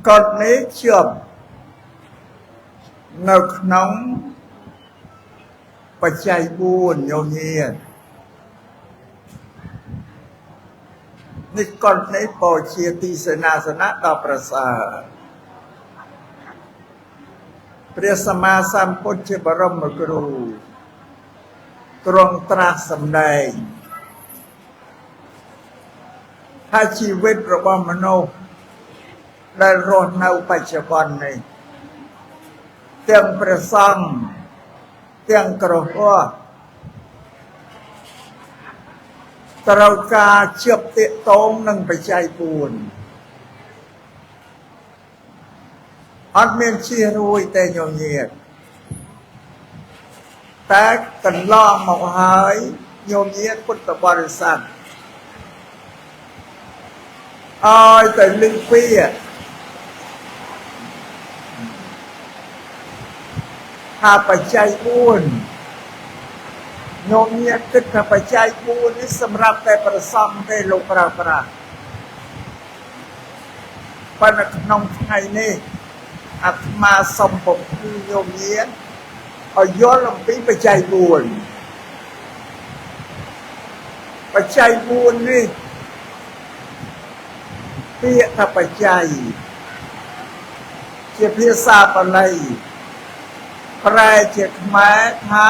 កុដនេះជាប់នៅក្នុងបច្ច័យ4ញោមញាតនេះកុដនេះក៏ជាទីសេនាសនៈដ៏ប្រសើរព្រះសម្មាសម្ពុទ្ធជាបរមគ្រូទ្រង់ត្រាស់សម្ដែងថាជីវិតរបស់មនុស្សដែលរស់នៅបច្ចុប្បន្ននេះទាំងព្រះសង្ឃទាំងគ្រហស្ថត្រូវការជាប់ទាក់ទងនឹងបច្ច័យ4អត់មានជៀសរួយទេញោមញាតតែកន្លងមកហើយញោមញាតពុទ្ធបរិស័ទឲ្យតែលឺពាក្យថាបច្ច័យ4ញោមញាតគិតថាបច្ច័យ4នេះសម្រាប់តែប្រសង់ទេលោកប្រើប្រាស់ប៉ុន្តែក្នុងថ្ងៃនេះអាត្មាសូមបំភ្លឺញោមញាតឲ្យយល់អំពីបច្ច័យ4បច្ច័យ4នេះពាក្យថាបច្ច័យជាភាសាបាលីប្រែជាខ្មែរថា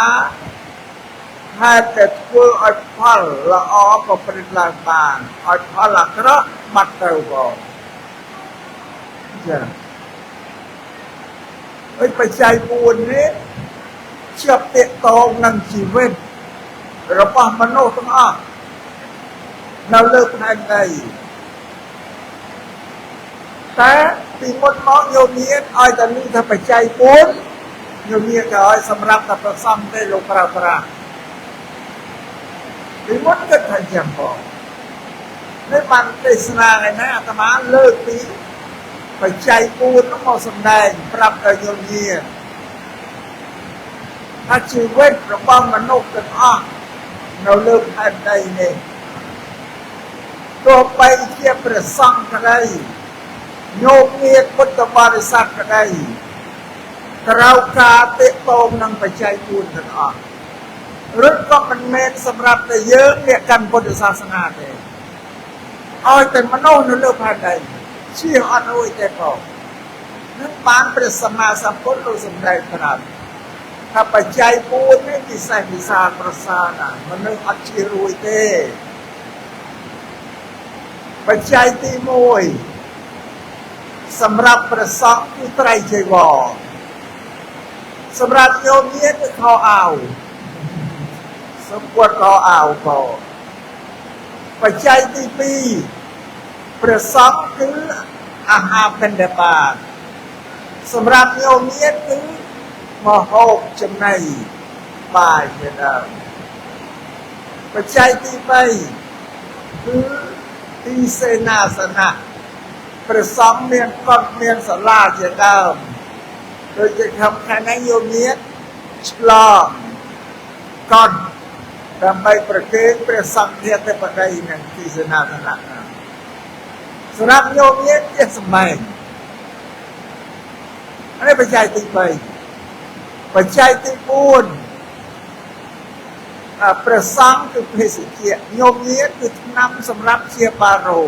ហេតុតែធ្វើឲ្យផលល្អប្រព្រឹត្តឡើងបានឲ្យផលអាក្រក់បាត់ទៅផងចាអុយបច្ច័យ4នេះជាប់ទាក់ទងនឹងជីវិតរបស់មនុស្សទាំងអស់នៅលើផែនដីតែពីមុនមកញោមញាតឲ្យតែឮថាបច្ច័យ4ញោមញាតក៏ឲ្យសម្រាប់តែប្រសង់ទេលោកប្រើប្រាស់ពីមុនគិតថាចឹងផងនេះបានទេសនាថ្ងៃនេះអាត្មាលើកពីបច្ច័យ4នោះមកសម្ដែងប្រាប់ដល់ញោមញាតថាជីវិតរបស់មនុស្សទាំងអស់នៅលើផែនដីនេះទោះបីជាព្រះសង្ឃក្តីញោមញាតពុទ្ធបរិស័ទក្តីត្រូវការទាក់ទងនឹងបច្ច័យ4ទាំងអស់ឬក៏មិនមែនសម្រាប់តែយើងអ្នកកាន់ពុទ្ធសាសនាទេឲ្យតែមនុស្សនៅលើផែនដីជៀសអត់រួចទេផងនឹងបានព្រះសម្មាសម្ពុទ្ធលោកសម្ដែងប្រាប់ថាបច្ច័យ4នេះពិសេសវិសាលប្រសើរណាស់មនុស្សអត់ជៀសរួចទេបច្ច័យទី1សម្រាប់ព្រះសង្ឃគឺត្រៃចីវរសម្រាប់ញោមញាតគឺខោអាវសម្ពុតខោអាវក៏បច្ច័យទី2ព្រះសង្ឃគឺអាហារបិណ្ឌបាតសម្រាប់ញោមញាតគឺមហូបចំណីបាយជាដើមបច្ច័យទី3គឺទីសេនាសនៈព្រះសង្ឃមានកុដមានសាលាជាដើមដូចជាក្នុងខែនេះញោមញាតឆ្លងកុដដើម្បីប្រគេនព្រះសង្ឃធិបតីនិងទីសេនាសនៈសម្រាប់ញោមញាតជាសម្បែងនេះបច្ច័យទី3បច្ច័យទី4ព្រះសង្ឃគឺភេសជ្ជៈញោមញាតគឺថ្នាំសម្រាប់ជាបារោ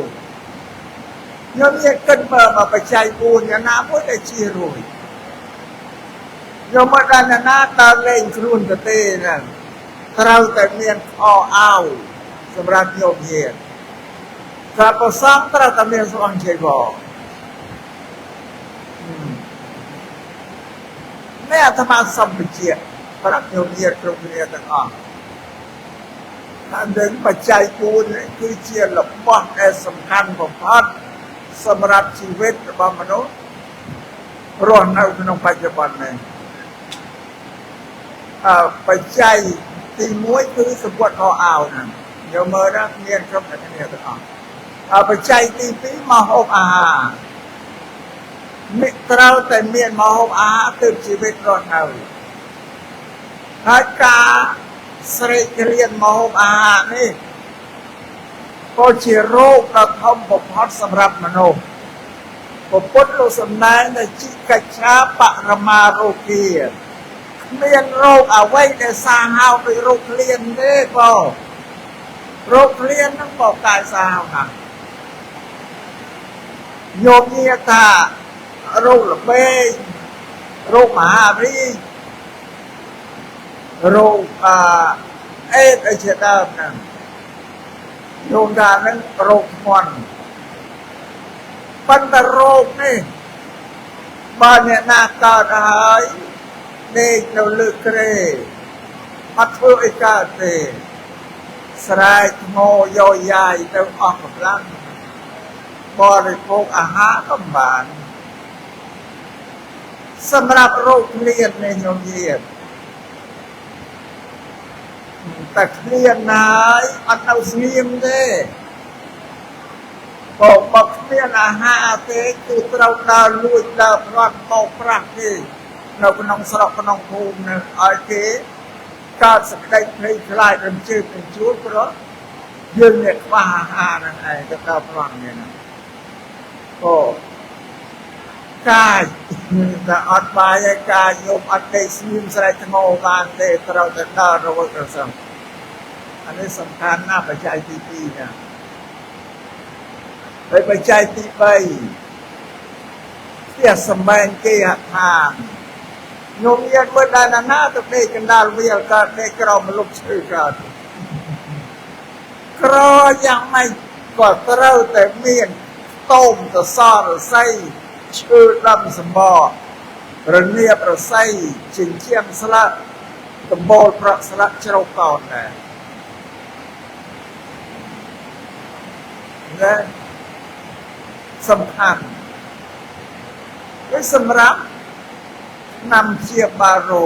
ញោមញាតគិតមើលមកបច្ច័យ4យ៉ាងណាមួយដែលជារួចញោមមកដល់ណាតើលែងខ្លួនទៅទេហ្នឹងត្រូវតែមានខោអាវសម្រាប់ញោមញាតសម្រាប់ព្រះសង្ឃត្រូវតែមានស្បង់ចីវរនេះអាត្មាសម្ពជាប្រាប់ញោមញាតគ្រប់គ្នាទាំងអស់ថានឹងបច្ច័យ4នេះគឺជារបស់ដែលសំខាន់បំផុតសម្រាប់ជីវិតរបស់មនុស្សរស់នៅក្នុងបច្ចុប្បន្ននេះបច្ច័យទី1គឺសម្ពុតខោអាវហ្នឹងយកមើលណាមានគ្រប់តែគ្នាទាំងអស់បច្ច័យទី2មកហូបអាហារមិត្រូវតែមានមកហូបអាហារទើបជីវិតរស់នៅហើយការស្រេកឃ្លានមកហូបអាហារនេះក៏ជារោគដ៏ធំបំផុតសម្រាប់មនុស្ស ពុទ្ធលោកសំដែងថាជីកច្ឆាបរមារោគាគ្មានរោគអ្វីដែលសាហាវដូចរោគឃ្លានទេបងរោគឃ្លានហ្នឹងក៏កាយសាហាវណាស់ញោមញាថារោគល្បែងរោគមហារីករោគអេតអីជាដើមហ្នឹងញោមថាហ្នឹងរោគធ្ងន់ប៉ុន្តែរោគនេះបើអ្នកណាកើតហើយដេកនៅលើគ្រែអត់ធ្វើអីកើតទេស្រែកធ្ងោយោយាយទៅអស់កម្លាំងបរិភោគអាហារក៏មិនបានសម្រាប់រោគឃ្លាននេះញោមញាតតែឃ្លានណាយអត់នៅស្ងៀមទេបើគ្មានអាហារទេគឺត្រូវដើរលួចដើរផ្លាត់បោកប្រាស់គេនៅក្នុងស្រុកក្នុងភូមិនឹងឲ្យគេកើតសក្តីភ័យខ្លាចរំជើបរំជួលព្រោះយើងអ្នកខ្វះអាហារហ្នឹងឯងទៅដើរប្លន់នេះណាអូកាយតែអត់បាយឯកាយញោមអត់ទេស្ងៀមស្រែកធ្ងោបានទេត្រូវតែដើររវល់ក្រសឹងអានេះសំខាន់ណាស់បច្ច័យទី2ណាហើយបច្ច័យទី3ផ្ទះសម្បែងគេហដ្ឋានញោមញាតមើលដែរណាទៅដេកកណ្ដាលវាលកើតដេកក្រោមម្លប់ឈើកើតក្រយ៉ាងម៉េចក៏ត្រូវតែមានតូមតសរស័យឈើដាំសម្បករនាបរស័យចិញ្ចៀមស្លាកដំបូលប្រក់ស្លាកជ្រោកោនដែរណាសំខាន់គឺសម្រាប់ឆ្នាំជាបារោ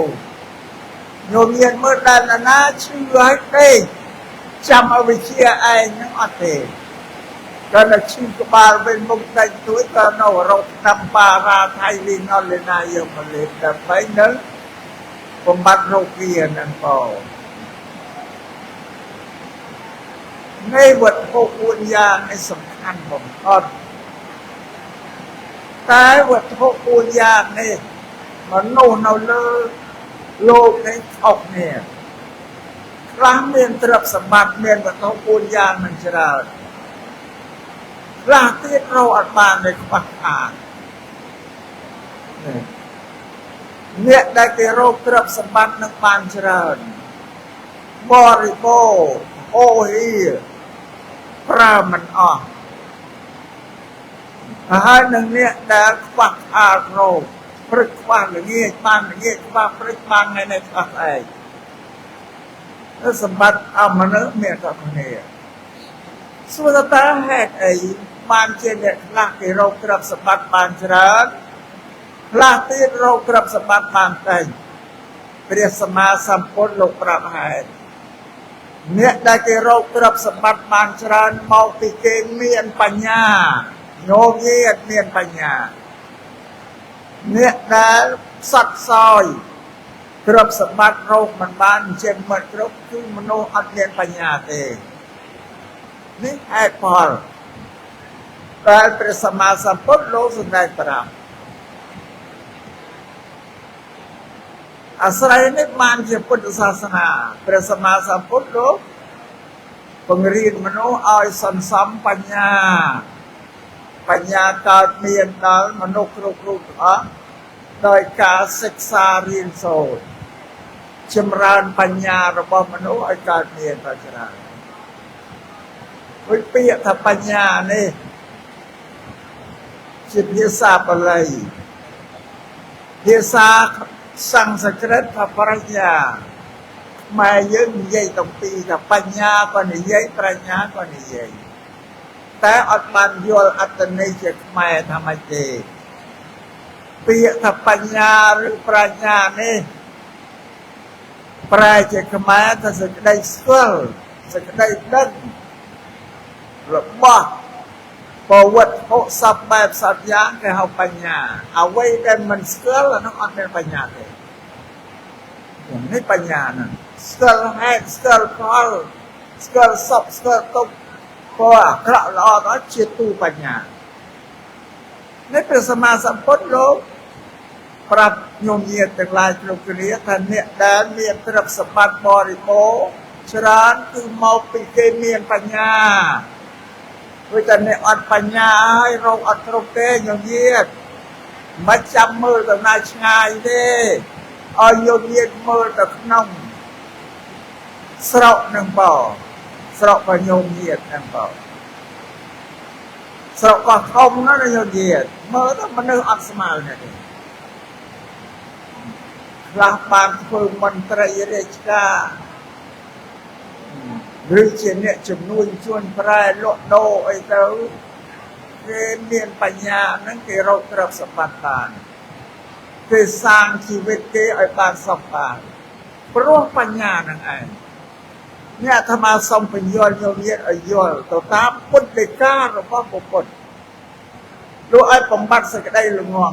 ញោមញាតមើលដែរណាឈឺហើយទេចាំឲ្យវិជាឯងហ្នឹងអត់ទេគាត់តែឈឺក្បាលវិញមុខដាច់ទួយក៏នៅរកឆ្នាំបារាថៃលីណុលីណាយកមកលេបដើម្បីនឹងបំបត្តិរោគាហ្នឹងបងនៃវត្ថុ4យ៉ាងនេះសំខាន់បំផុតតែវត្ថុ4យ៉ាងនេះមនុស្សនៅលើលោកនេះខុសគ្នាខ្លះមានទ្រព្យសម្បត្តិមានវត្ថុ4យ៉ាងនឹងច្រើនខ្លះទៀតរកអត់បានเลยខ្វះខាតអ្នកដែលគេរកទ្រព្យសម្បត្តិនឹងបានច្រើនបរិបូរណ៍អូហៀប្រើមិនអស់ហើយនឹងអ្នកដែលខ្វះខាតរោគព្រឹកខ្វះល្ងាចបានល្ងាចខ្វះព្រឹកបានថ្ងៃនេះខ្វះស្អែកសម្បត្តិអមនុស្សមានតែគ្នាសួរតើហេតុអីបានជាអ្នកខ្លះគេរកទ្រព្យសម្បត្តិបានច្រើនខ្លះទៀតរកទ្រព្យសម្បត្តិបានតិចព្រះសម្មាសម្ពុទ្ធលោកប្រាប់ហេតុអ្នកដែលគេរកទ្រព្យសម្បត្តិបានច្រើនមកពីគេមានបញ្ញាញោមញាតមានបញ្ញាអ្នកដែលសត្វសោយទ្រព្យសម្បត្តិរកមិនបានចិញ្ចឹមមិនគ្រប់គឺមនុស្សអត់មានបញ្ញាទេនេះហេតុផលដែលព្រះសម្មាសម្ពុទ្ធលោកសម្ដែងប្រាប់អាស្រ័យនេះបានជាពុទ្ធសាសនាព្រះសម្មាសម្ពុទ្ធលោកបង្រៀនមនុស្សឲ្យសន្សំបញ្ញាបញ្ញាកើតមានដល់មនុស្សគ្រប់រូបទាំងអស់ដោយការសិក្សារៀនសូត្រចម្រើនបញ្ញារបស់មនុស្សឲ្យកើតមានដល់ច្រើនដូចពាក្យថាបញ្ញានេះជាភាសាបាលីភាសាសំស្ក្រឹតថាប្រាជ្ញាខ្មែរយើងនិយាយទាំងពីរថាបញ្ញាក៏និយាយប្រាជ្ញាក៏និយាយតែអត់បានយល់អត្ថន័យជាខ្មែរថាម៉េចទេពាក្យថាបញ្ញាឬប្រាជ្ញានេះប្រែជាខ្មែរថាសេចក្តីស្គាល់សេចក្តីដឹងរបស់ប្រវត្តិហុសពបែបសពយ៉ាងគេហៅបញ្ញាអ្វីដែលមិនស្គាល់អានោះអត់មានបញ្ញាទេនេះបញ្ញាហ្នឹងស្គាល់ហេតុស្គាល់ផលស្គាល់សពស្គាល់ទុក្ខព្រោះអាក្រក់ល្អដល់ជាទូបញ្ញា នេះព្រះសម្មាសម្ពុទ្ធលោកប្រាប់ញោមញាតិទាំងឡាយគ្រប់គ្នាថាអ្នកដែលមានទ្រព្យសម្បត្តិបរិបូរណ៍ច្រើនគឺមកពីគេមានបញ្ញាព្រោះតែអ្នកអត់បញ្ញាហើយរកអត់គ្រប់ទេញោមញាតិមិនចាំមើលទៅណាឆ្ងាយទេឲ្យញោមញាតិមើលទៅក្នុងស្រុកនឹងបស្រុករបស់ញោមញាតិនឹងបស្រុកកោះធំណាស់ញោមញាតិមើលទៅមនុស្សអត់ស្មើណាស់ទេខ្លះបានធ្វើមន្ត្រីរាជការឬជាអ្នកជំនួញជួនប្រែលក់ដូរអីទៅគេមានបញ្ញាហ្នឹងគេរកទ្រព្យសម្បត្តិបានគេសាងជីវិតគេឲ្យបានសុខបានព្រោះបញ្ញាហ្នឹងឯងនេះអាត្មាសូមបញ្យល់ញោមញាតិឲ្យយល់ទៅតាមពុទ្ធដីការបស់ពុទ្ធលោកឲ្យបំបត្តិសេចក្តីល្ងង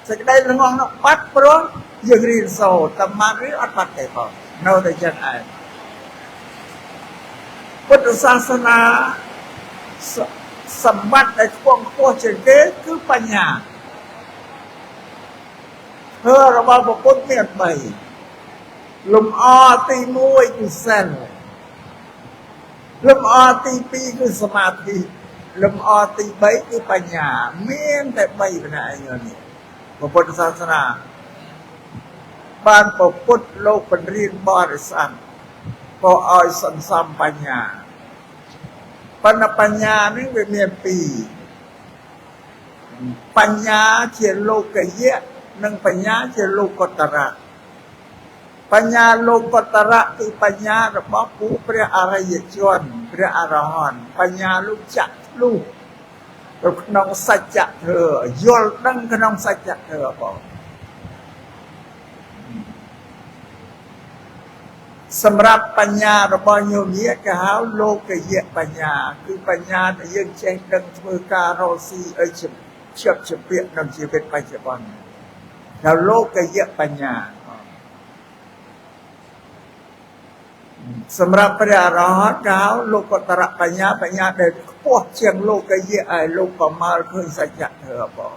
សេចក្តីល្ងងនោះបាត់ព្រោះយើងរៀនសូត្រតែបានឬអត់បាត់ទេបងនៅតែចឹងឯងពុទ្ធសាសនាសម្បត្តិដែលខ្ពង់ខ្ពស់ជាងគេគឺបញ្ញាធម៌របស់ពុទ្ធមាន3លំអទី1គឺសិលលំអទី2គឺសមាធិលំអទី3គឺបញ្ញាមានតែ3ប៉ុណ្ណាឯងនេះពុទ្ធសាសនាបានពុទ្ធលោកបង្រៀនបរិស័ទក៏ឲ្យសន្សំបញ្ញាប៉ុន្តែបញ្ញានេះវាមានពីរបញ្ញាជាលោកយៈនិងបញ្ញាជាលោកុត្តរៈបញ្ញាលោកុត្តរៈគឺបញ្ញារបស់ពូព្រះអរិយជនព្រះអរហន្តបញ្ញាលោកចាក់ធ្លុះទៅក្នុងសច្ចធម៌យល់ដឹងក្នុងសច្ចធម៌បងសម្រាប់បញ្ញារបស់ញោមញាគេហៅលោកយៈបញ្ញាគឺបញ្ញាដែលយើងចេះដឹងធ្វើការរកស៊ីឲ្យជាប់ជាពាក្យក្នុងជីវិតបច្ចុប្បន្នដល់លោកយៈបញ្ញាសម្រាប់ព្រះអរហន្តគេហៅលោកតរបញ្ញាបញ្ញាដែលខ្ពស់ជាងលោកយៈឲ្យលោកប្រមាលឃើញសច្ចធម៌បង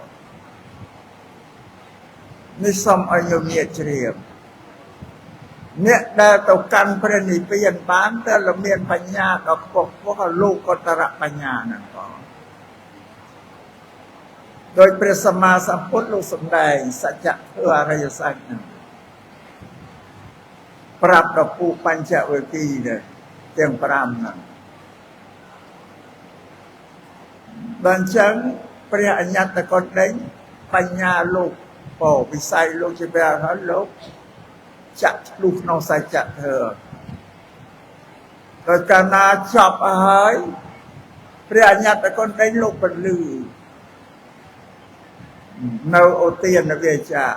នេះសូមឲ្យញោមញាតិជ្រាបអ្នកដែលទៅកាន់ព្រះនិព្វានបានតែមានបញ្ញាដ៏ខ្ពស់ខ្ពស់លោកតរបញ្ញាហ្នឹងបងដោយព្រះសម្មាសម្ពុទ្ធលោកសម្ដែងសច្ចធម៌អរិយសច្ចហ្នឹងប្រាប់ដល់ពួកបញ្ចវគិ្យនេះទាំង5ហ្នឹងដល់អញ្ចឹងព្រះអញ្ញត្តកុដេញបញ្ញាលោកបវិស័យលោកជាព្រះអរហន្តលោកចាក់ឆ្លុះក្នុងសច្ចធម៌ដោយកាលណាចប់ហើយព្រះអញ្ញត្តកុដេញលោកពលឺនៅឧទានវាចា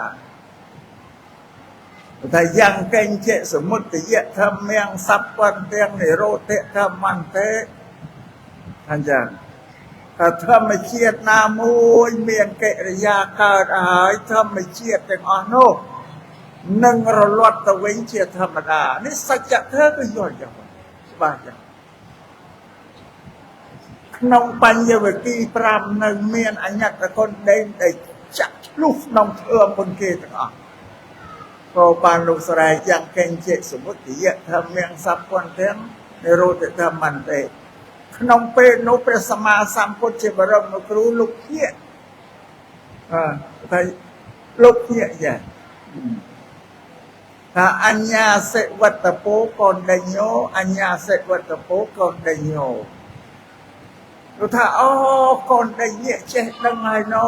ថាយ៉ាងកេញចេសមុទយៈធម្មំសពន្ទាំងនិរោធៈធម្មន្ទេអញ្ចឹងថាធម្មជាតិណាមួយមានកិរិយាកើតហើយធម្មជាតិទាំងអស់នោះនឹងរលត់ទៅវិញជាធម្មតានេះសច្ចធម៌គឺយល់ចឹងច្បាស់ចឹងក្នុងបញ្ញវគិ្យ5នៅមានអញ្ញត្តកុដេញដែលចាក់ឆ្លុះក្នុងធម៌មុនគេទាំងអស់ក៏បានលោកស្រែកយ៉ាងកេញចេសមុទយៈធម្មំសពន្ទាំងនិរោធធម្មន្ទេក្នុងពេលនោះព្រះសម្មាសម្ពុទ្ធជាបរមគ្រូលោកភ្ញាក់ថាលោកភ្ញាក់យ៉ាថាអញ្ញាសិវត្តពោកណ្ដញ្ញោអញ្ញាសិវត្តពោកណ្ដញ្ញោលោកថាអូកណ្ដញ្ញចេះដឹងហើយណូ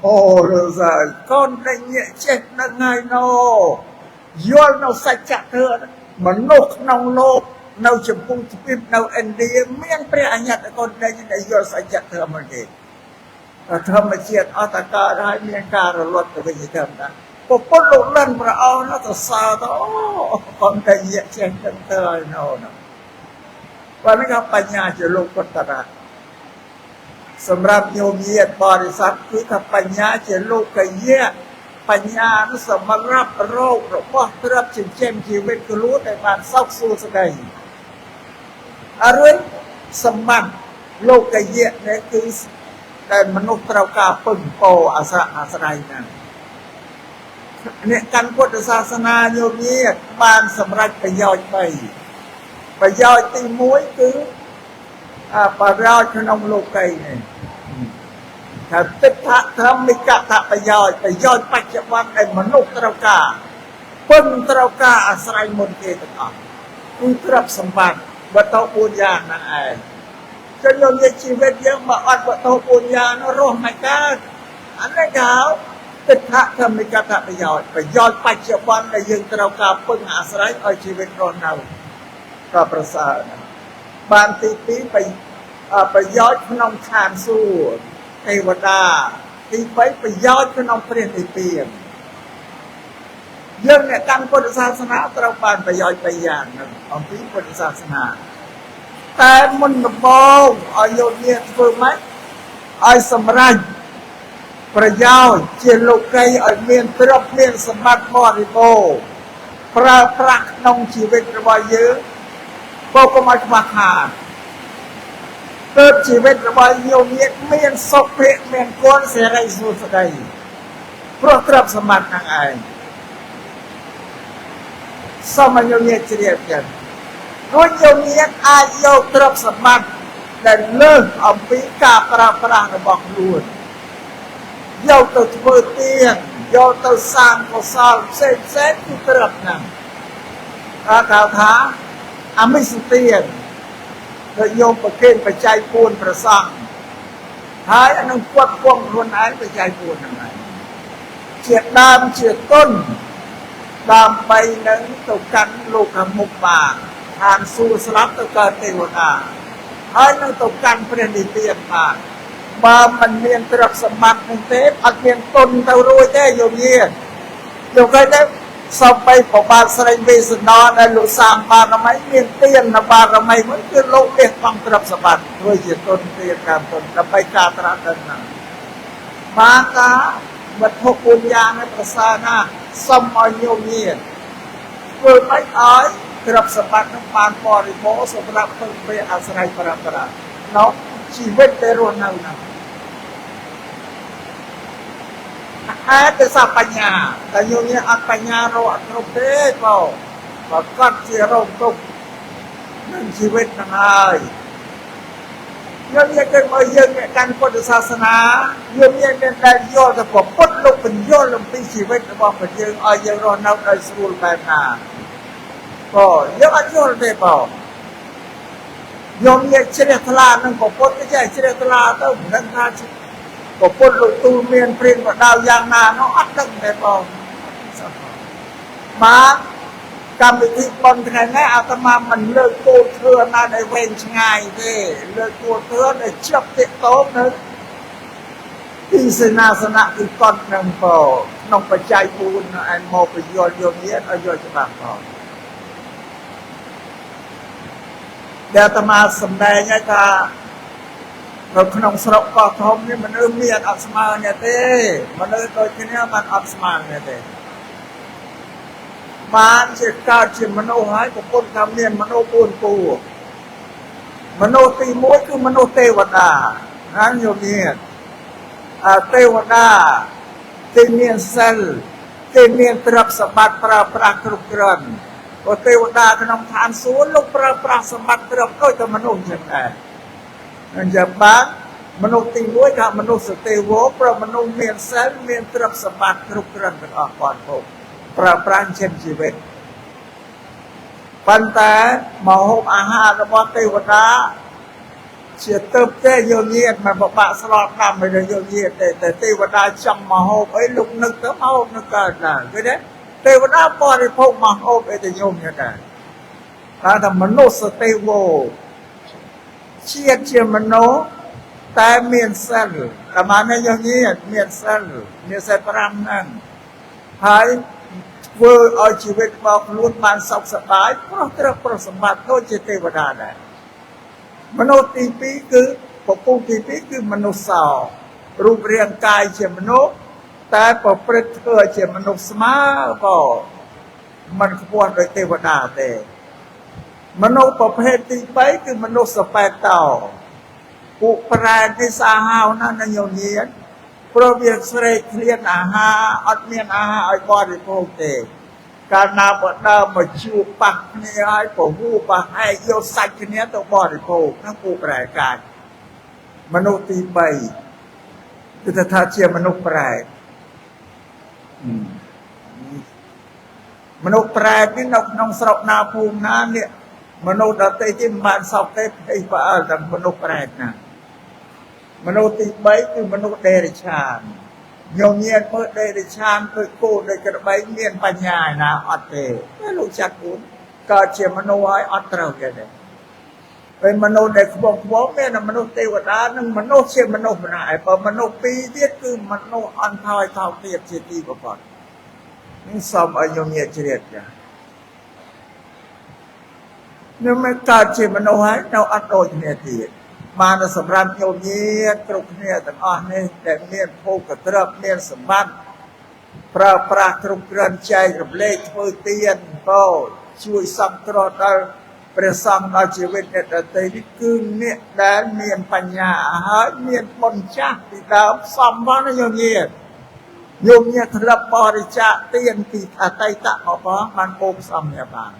អូលោកសាកណ្ដញ្ញចេះដឹងហើយណូយល់នៅសច្ចធម៌មនុស្សក្នុងលោកនៅចម្ពូទ្វីបនៅឥណ្ឌាមានព្រះអញ្ញត្តកុដេញដែលយល់សច្ចធម៌មកគេធម្មជាតិអត់តកើតហើយមានការរលត់ទៅវិញធម្មតាពុទ្ធលោកលិនព្រះអង្គនោះទៅសើទៅអូកណ្ដញ្ញចេះដឹងទៅហើយណូនោះបើនេះក៏បញ្ញាជាលោកុត្តរៈសម្រាប់ញោមញាតិបរិស័ទគឺថាបញ្ញាជាលោកយៈបញ្ញានោះសម្រាប់រោគរបស់ទ្រព្យចិញ្ចឹមជីវិតខ្លួនដែលបានសោកសួស្តីអរុយសម្បត្តិលោកយៈនេះគឺ ដែលមនុស្សត្រូវការពឹងពោអាស្រ័យអាស្រ័យហ្នឹងអ្នកកាន់ពុទ្ធសាសនាញោមញាតបានសម្រេចប្រយោជន៍3ប្រយោជន៍ទី1គឺប្រយោជន៍ក្នុងលោកីនេះថាទិដ្ឋធម្មិកតប្រយោជន៍ប្រយោជន៍បច្ចុប្បន្នដែលមនុស្សត្រូវការពឹងត្រូវការអាស្រ័យមុនគេទាំងអស់គឺទ្រព្យសម្បត្តិវត្ថុ4យ៉ាងហ្នឹងឯងចឹងញោមញាតជីវិតយើងបើអត់វត្ថុ4យ៉ាងនោះរស់មិនកើតអានេះគេហៅទិដ្ឋធម្មិកតប្រយោជន៍ប្រយោជន៍បច្ចុប្បន្នដែលយើងត្រូវការពឹងអាស្រ័យឲ្យជីវិតរស់នៅក៏ប្រសើរណាស់បានទី2ប្រយោជន៍ក្នុងឋានសួគ៌ទេវតាទី3ប្រយោជន៍ក្នុងព្រះនិព្វានយើងអ្នកកាន់ពុទ្ធសាសនាត្រូវបានប្រយោជន៍3យ៉ាងហ្នឹងអំពីពុទ្ធសាសនាតែមុនដំបូងឲ្យយោញាធ្វើម៉េចឲ្យសម្រេចប្រយោជន៍ជាលោកីឲ្យមានទ្រព្យមានសម្បត្តិបរិបូរណ៍ប្រើប្រាស់ក្នុងជីវិតរបស់យើងក៏កុំឲ្យខ្វះខាតទើបជីវិតរបស់ញោមញាតមានសុភមង្គលសិរីសួស្តីព្រោះទ្រព្យសម្បត្តិហ្នឹងឯងសូមឲ្យញោមញាតជ្រាបចឹងរួចញោមញាតអាចយកទ្រព្យសម្បត្តិដែលលើសអំពីការប្រើប្រាស់របស់ខ្លួនយកទៅធ្វើទានយកទៅសាងកុសលផ្សេងផ្សេងគឺទ្រព្យហ្នឹងគេហៅថាអមិសទានដូចញោមប្រគេនបច្ច័យ4ប្រសង់ហើយអានឹងគាត់គង់ខ្លួនឯងបច្ច័យ4ហ្នឹងឯងជាដើមជាទុនដើម្បីនឹងទៅកាន់លោកមុខបានឋានសួគ៌ស្លាប់ទៅកើតទេវតាហើយនឹងទៅកាន់ព្រះនិព្វានបានបើមិនមានទ្រព្យសម្បត្តិនឹងទេអត់មានទុនទៅរួចទេយោញាតយកឃើញទេសូម្បីប្របាទស្រីវេស្សន្តរដែលលោកសាងបារមីមានទានបារមីមួយគឺលោកលះបង់ទ្រព្យសម្បត្តិធ្វើជាទុនទានតាមទុនដើម្បីការត្រាស់ដឹងហ្នឹងបានតាវត្ថុ4យ៉ាងនេះប្រសើរណាស់សូមឲ្យញោមញាតធ្វើម៉េចឲ្យទ្រព្យសម្បត្តិនឹងបានបរិបូរណ៍សម្រាប់ពឹងពាក់អាស្រ័យប្រើប្រាស់ក្នុងជីវិតដែលរស់នៅហ្នឹងហេតុដោយសារបញ្ញាតែញោមញាតអត់បញ្ញារកអត់គ្រប់ទេបងប្រកាសជារងទុក្ខនឹងជីវិតហ្នឹងហើយញោមញាតគេមកយើងអ្នកកាន់ពុទ្ធសាសនាញោមញាតមានតែយល់ទៅពុទ្ធលោកបញ្យល់អំពីជីវិតរបស់ព្រះយើងឲ្យយើងរស់នៅដោយស្រួលបែបណាបងយើងអត់យល់ទេបងញោមញាតជ្រះថ្លានឹងពុទ្ធគេចេះជ្រះថ្លាទៅមិនដឹងថាពុទ្ធលោកទូលមានព្រានបដៅយ៉ាងណានោះអត់ដឹងទេបងបាទកម្មវិធីបុណ្យថ្ងៃនេះអាត្មាមិនលើកគោលធ្វើណាដែលវែងឆ្ងាយទេលើកគោលធ្វើដែលជាប់ទាក់ទងនៅទីសេនាសនៈគឺកត់នឹងបងក្នុងបច្ច័យ4ឯងមកបញ្យល់យកញាតឲ្យយល់ច្បាស់បងដែលអាត្មាសម្ដែងឲ្យថានៅក្នុងស្រុកកោះធំនេះមនុស្សមានអត់ស្មើគ្នាទេមនុស្សដូចគ្នាមិនអត់ស្មើគ្នាទេបានជាកើតជាមនុស្សហើយប្រពន្ធថាមានមនុស្ស4ពូមនុស្សទី1គឺមនុស្សទេវតាណាញោមញាតទេវតាគេមានសិលគេមានទ្រព្យសម្បត្តិប្រើប្រាស់គ្រប់គ្រាន់ព្រោះទេវតាក្នុងឋានសួគ៌លោកប្រើប្រាស់សម្បត្តិទ្រព្យដូចតែមនុស្សចឹងដែរអញ្ចឹងបានមនុស្សទី1ថាមនុស្សទេវោព្រោះមនុស្សមានសិលមានទ្រព្យសម្បត្តិគ្រប់គ្រាន់ទាំងអស់គាត់ពុកប្រើប្រាស់ចិញ្ចឹមជីវិតប៉ុន្តែមកហូបអាហាររបស់ទេវតាជាទៅទេយោញាតមិនបបាក់ស្លដាំឲ្យយោញាតទេតែទេវតាចង់មកហូបអីលោកនឹកទៅមកហូបនឹកកើតដែរឃើញទេទេវតាបរិភោគមកហូបអីទៅញោមញាតដែរថាមនុស្សទេវោជាតិជាមនុស្សតែមានសិលតែមកនេះយោញាតមានសិលមានសិល5ហ្នឹងហើយធ្វើឲ្យជីវិតរបស់ខ្លួនបានសុខសប្បាយព្រោះទ្រព្យព្រោះសម្បត្តិដូចជាទេវតាដែរមនុស្សទី2គឺពពុះទី2គឺមនុស្សសោរូបរាងកាយជាមនុស្សតែប្រព្រឹត្តធ្វើជាមនុស្សស្មើក៏មិនខ្ពស់ដូចទេវតាទេមនុស្សប្រភេទទី3គឺមនុស្សសបេតោ ពួកប្រែតនេះសាហាវណាស់ណាញោមញាតព្រោះវាស្រេកឃ្លានអាហារអត់មានអាហារឲ្យបរិភោគទេកាលណាបើដើមមកជួបប៉ះគ្នាហើយពហូបហែកយកសាច់គ្នាទៅបរិភោគហ្នឹងពួកប្រែកាចមនុស្សទី3គឺថាជាមនុស្សប្រែតមនុស្សប្រែតនេះនៅក្នុងស្រុកណាភូមិណានេះមនុស្សដទៃទៀតមិនបានសោកទេភ័យផ្អើលទាំងមនុស្សប្រែតណាមនុស្សទី3គឺមនុស្សដេរិឆានញោមញាតមើលដេរិឆានដូចគោដូចក្របីមានបញ្ញាឯណាអត់ទេលោកចាត់គូនកើតជាមនុស្សហើយអត់ត្រូវទេពេលមនុស្សដែលខ្វងខ្វងមានមនុស្សទេវតានិងមនុស្សជាមនុស្សម្នាក់ឯបើមនុស្សពីរទៀតគឺមនុស្សអន់ថយថោកទាបជាទីបំផុតនេះសូមឲ្យញោមញាតជ្រាបចានៅមិនកើតជាមនុស្សហើយនៅអត់ដូចគ្នាទៀតបានសម្រាប់ញោមញាតគ្រប់គ្នាទាំងអស់នេះដែលមានភោគទ្រព្យមានសម្បត្តិប្រើប្រាស់គ្រប់គ្រាន់ចែករំលែកធ្វើទានក៏ជួយសង្គ្រោះដល់ព្រះសង្ឃដល់ជីវិតអ្នកដទៃនេះគឺអ្នកដែលមានបញ្ញាហើយមានបុណ្យចាស់ពីដើមសំផងណាញោមញាតញោមញាតធ្លាប់បរិច្ចាគទានពីអតីតមកផងបានពោផ្សំគ្នាបាន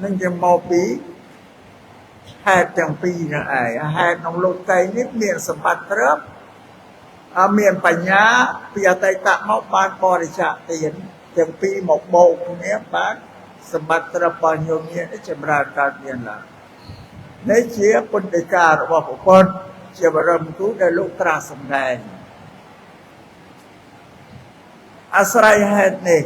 នឹងជាមកពីហេតុទាំងពីរនោះឯងហេតុក្នុងលោកីនេះមានសម្បត្តិទ្រព្យមានបញ្ញាពីអតីតមកបានបរិច្ចាគទានទាំងពីរមកបូកគ្នាបានសម្បត្តិទ្រព្យរបស់ញោមញាតនេះចម្រើនកើតមានឡើងនេះជាពុទ្ធដីការបស់ព្រះពុទ្ធជាបរមគ្រូដែលលោកត្រាស់សម្ដែងអាស្រ័យហេតុនេះ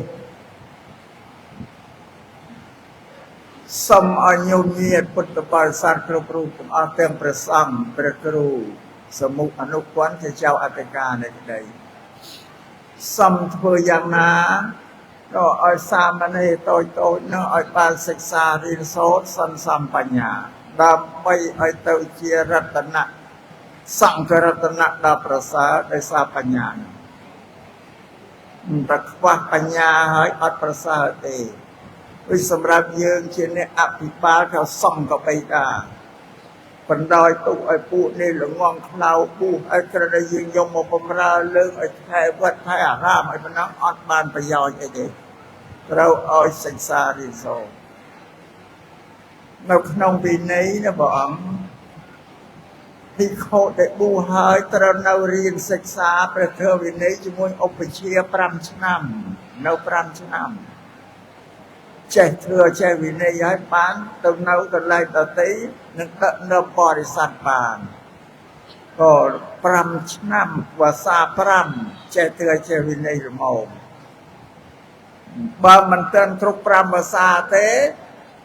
សូមឲ្យញោមញាតពុទ្ធបរិស័ទគ្រប់រូបទាំងអស់ទាំងព្រះសង្ឃព្រះគ្រូសមុខអនុគន្ធជាចៅអធិការនៃក្តីសូមធ្វើយ៉ាងណាក៏ឲ្យសាមណេរតូចតូចនោះឲ្យបានសិក្សារៀនសូត្រសន្សំបញ្ញាដើម្បីឲ្យទៅជារតនៈសង្ឃរតនៈដ៏ប្រសើរដោយសារបញ្ញាតែខ្វះបញ្ញាហើយអត់ប្រសើរទេដូចសម្រាប់យើងជាអ្នកអភិបាលเขาសង្ឃបិតាបណ្ដោយទុកឲ្យពួកនេះល្ងងខ្លៅពុះឲ្យក្រដែលយើងយកមកបំរើលើកឲ្យថែវត្តថែអារាមឲ្យប៉ុណ្ណឹងអត់បានប្រយោជន៍អីទេត្រូវឲ្យសិក្សារៀនសូត្រនៅក្នុងវិន័យណាព្រះអង្គភិក្ខុដែលបួសហើយត្រូវនៅរៀនសិក្សាព្រះធម៌វិន័យជាមួយឧបជា5ឆ្នាំនៅ5ឆ្នាំចេះធ្វើចេះវិន័យហើយបានទៅនៅកន្លែងដទៃនឹងដឹកនាំបរិស័ទបានក៏5ឆ្នាំវស្សា5ចេះធ្វើចេះវិន័យល្មមបើមិនទាន់គ្រប់5វស្សាទេ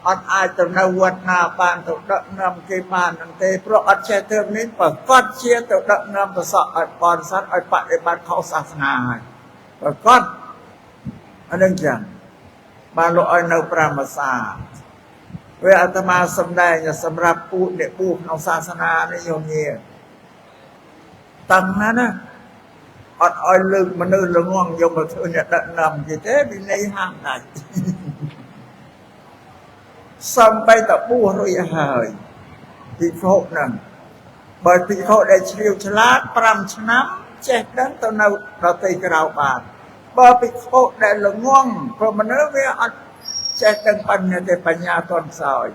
អត់អាចទៅនៅវត្តណាបានទៅដឹកនាំគេបាននឹងទេព្រោះអត់ចេះធ្វើនេះប្រកាសជាទៅដឹកនាំប្រសក់ឲ្យបរិស័ទឲ្យបដិបត្តិខុសសាសនាហើយប្រកាសអានឹងចឹងបានលោកឲ្យនៅ5វស្សាវាអាត្មាសម្ដែងសម្រាប់ពួកអ្នកបួសក្នុងសាសនានេះញោមញាតាំងណាណាអត់ឲ្យលើកមនុស្សល្ងងយកមកធ្វើអ្នកដឹកនាំគេទេវិន័យហាមដាច់សំបីតបួសរួចហើយភិក្ខុហ្នឹងបើភិក្ខុដែលជ្រាវឆ្លាត5ឆ្នាំចេះដឹងទៅនៅដទៃក្រៅបានបើភិក្ខុដែលល្ងងព្រោះមនុស្សវាអត់ចេះដឹងបញ្ញទេបញ្ញាតន់ខ្សោយ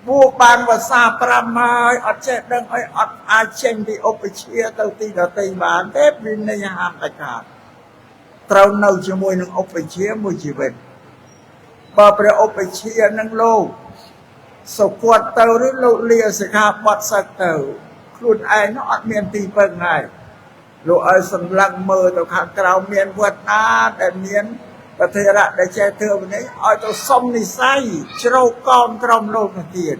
បួសបានវស្សា5ហើយអត់ចេះដឹងអីអត់អាចចេញពីឧបជាទៅទីដទៃបានទេវិន័យហាមដាច់ខាតត្រូវនៅជាមួយនឹងឧបជាមួយជីវិតបើព្រះឧបជានឹងលោកសុគតទៅឬលោកលាសិក្ខាបទសឹកទៅខ្លួនឯងនោះអត់មានទីពឹងហើយលោកឲ្យសម្លឹងមើលទៅខាងក្រៅមានវត្តណាដែលមានប្រធិរៈដែលចេះធ្វើនេះឲ្យទៅសុំនិស័យជ្រោកកោមក្រុមលោកនោះទៀត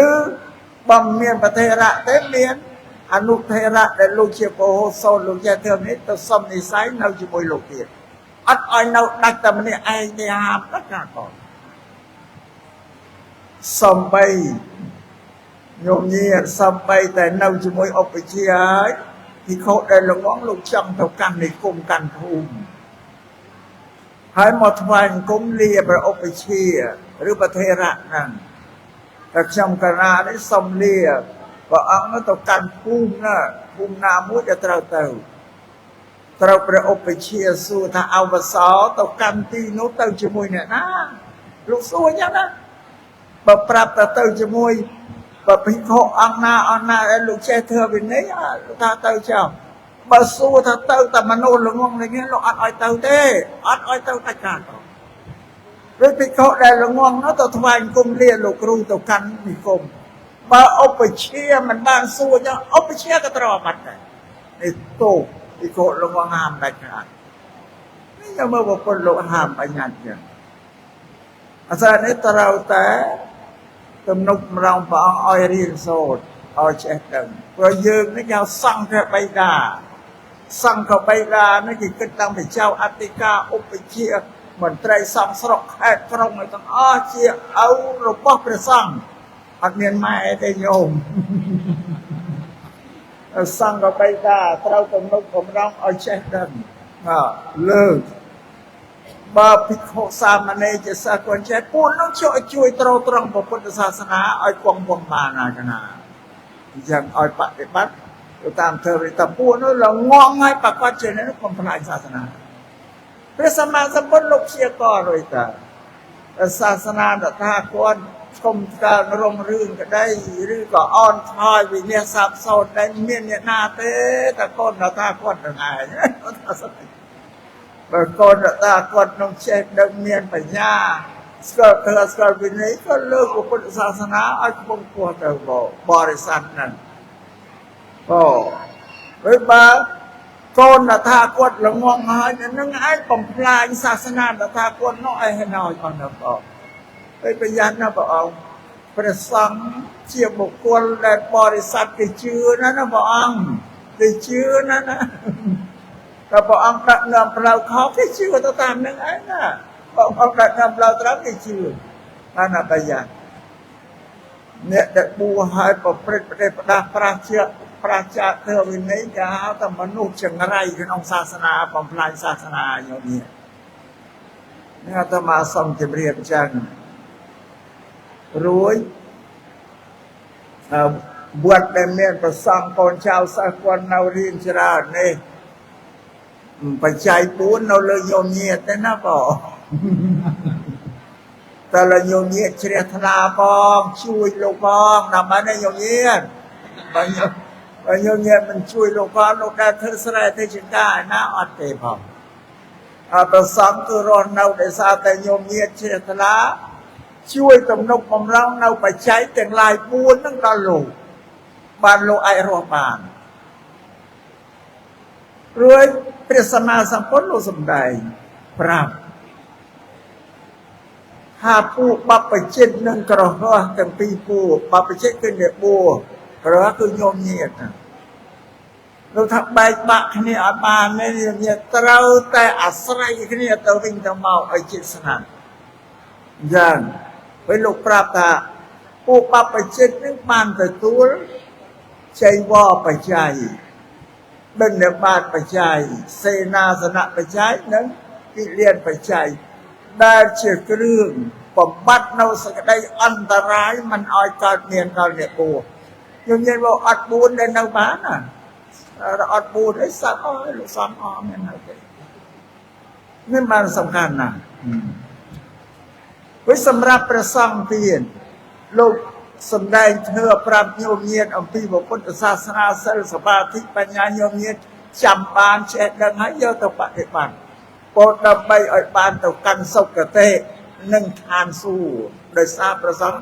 ឬបើមានប្រធិរៈទេមានអនុធិរៈដែលលោកជាពោហសូត្រលោកចេះធ្វើនេះទៅសុំនិស័យនៅជាមួយលោកទៀតអត់ឲ្យនៅដាច់តែម្នាក់ឯងទេហាមដាច់ណាកូនសំបីញោមញាតសំបីតែនៅជាមួយឧបជាហើយភិក្ខុដែលល្ងងលោកចង់ទៅកាន់និគមកាន់ភូមិហើយមកថ្វាយអង្គមលាព្រះឧបជាឬប្រធេរៈហ្នឹង តែខ្ញុំកណានេះសុំលាព្រះអង្គនោះទៅកាន់ភូមិណាភូមិណាមួយដែលត្រូវទៅត្រូវព្រះឧបជាសួរថាអវសោទៅកាន់ទីនោះទៅជាមួយអ្នកណាលោកសួរយ៉ាងណាបើប្រាប់ទៅទៅជាមួយបើភិក្ខុអង្គណាអង្គណាដែលលោកចេះធ្វើវិន័យលោកថាទៅចោលបើសួរថាទៅតែមនុស្សល្ងងនេះលោកអត់ឲ្យទៅទេអត់ឲ្យទៅដាច់ខាតឬភិក្ខុដែលល្ងងនោះទៅថ្វាយគុំលាលោកគ្រូទៅកាន់និគមបើឧបជាមិនបានសួរចឹងឧបជាក៏ត្រូវអាបត្តិដែរនេះទោសភិក្ខុល្ងងហាមដាច់ខាតនេះយកមើលប្រពន្ធលោកហាមបញ្ញត្តិចឹងអសរនេះត្រូវតែទំនុកម្រងព្រះអង្គឲ្យរៀនសូត្រឲ្យចេះដឹងព្រោះយើងនេះគេហៅសង្ឃបិតាសង្ឃបិតានេះគេគិតតាំងពីចៅអធិការឧបជាមន្ត្រីសង្ឃស្រុកខេត្តក្រុងឲ្យទាំងអស់ជាឪរបស់ព្រះសង្ឃអត់មានម៉ែទេញោមសង្ឃបិតាត្រូវទំនុកបំរុងឲ្យចេះដឹងលើកបើភិក្ខុសាមណេរជាសិស្សគាត់ចេះពួកនោះជួយទ្រទ្រង់ព្រះពុទ្ធសាសនាឲ្យគង់វង្សបានណាកណាអញ្ចឹងឲ្យបដិបត្តិទៅតាមធម៌តែពួកនោះល្ងងហើយប្រកាសជានេះបំផ្លាញសាសនាព្រះសម្មាសម្ពុទ្ធលោកជាករួយតាសាសនាតថាគតគុំកើរងរឿងក្តីឬក៏អនថយវិនិច្ឆ័យសាបសូន្យដែលមានអ្នកណាទេតែកូនតថាគតនឹងឯងបើកូនតថាគតនឹងចេះដឹងមានបញ្ញាស្គាល់ធម៌ស្គាល់វិន័យក៏លើកពុទ្ធសាសនាឲ្យខ្ពង់ខ្ពស់ទៅបរិស័ទហ្នឹងអូហើយបើកូនតថាគតល្ងងហើយនឹងឯងបំផ្លាញសាសនាតថាគតនោះឯងណយអត់ដល់បងហើយប្រយ័ត្នណាព្រះអង្គព្រះសង្ឃជាបុគ្គលដែលបរិស័ទគេជឿណាណាព្រះអង្គគេជឿណាណាតែព្រះអង្គដាក់នាំផ្លូវខុសគេជឿទៅតាមនឹងឯងណាព្រះអង្គដាក់នាំផ្លូវត្រូវគេជឿបានណាប្រយ័ត្នអ្នកដែលបួសហើយប្រព្រឹត្តប្រទេសផ្ដាស់ប្រាស់ជាប្រាចាធ្វើវិន័យគេហៅថាមនុស្សចង្រៃក្នុងសាសនាបំផ្លាញសាសនាញោមនេះនេះអាត្មាសូមជម្រាបអញ្ចឹងរួចវត្តដែលមានប្រសង់កូនចៅសិស្សគាត់នៅរៀនច្រើននេះបច្ច័យ4នៅលើញោមញាតទេណាបងតែលើញោមញាតជ្រះថ្លាផងជួយលោកផងដើម្បីនេះញោមញាតបើញោមញាតមិនជួយលោកផងលោកដែលធ្វើស្រែធ្វើចង្ការណាអត់ទេផងអប្រសង់គឺរស់នៅដោយសារតែញោមញាតជ្រះថ្លាជួយទំនុកបំរុងនៅបច្ច័យទាំងឡាយ4នឹងដល់លោកបានលោកអាចរស់បានរួចព្រះសម្មាសម្ពុទ្ធលោកសម្ដែងប្រាប់ថាពួកបព្វជិតនិងក្រហោះទាំងពីរពួកបព្វជិតគឺអ្នកបួសក្រហោះគឺញោមញាតលោកថាបែកបាក់គ្នាអត់បានទេញោមញាតត្រូវតែអាស្រ័យគ្នាទៅវិញទៅមកឲ្យជិតស្និទ្ធអញ្ចឹងពេលលោកប្រាប់ថាពួកបព្វជិតនឹងបានទទួលចៃវរបច្ច័យបិណ្ឌបាតបច្ច័យសេនាសនៈបច្ច័យនិងគិលានបច្ច័យដែលជាគ្រឿងបំបត្តិនៅសេចក្តីអន្តរាយមិនឲ្យកើតមានដល់អ្នកបួសយើងនិយាយว่าអត់បួនដែលនៅបានណាអត់បួនអីសត្វអស់លោកសំអស់មាននៅទេនេះបានសំខាន់ណាស់វិញសម្រាប់ព្រះសង្ឃទៀតលោកសម្ដែងធ្វើប្រាប់ញោមញាតអំពីពុទ្ធសាសនាសិលសមាធិបញ្ញាញោមញាតចាំបានចេះដឹងហើយយកទៅបដិបត្តិពោលដើម្បីឲ្យបានទៅកាន់សុគតិនិងឋានសួគ៌ដោយសារព្រះសង្ឃ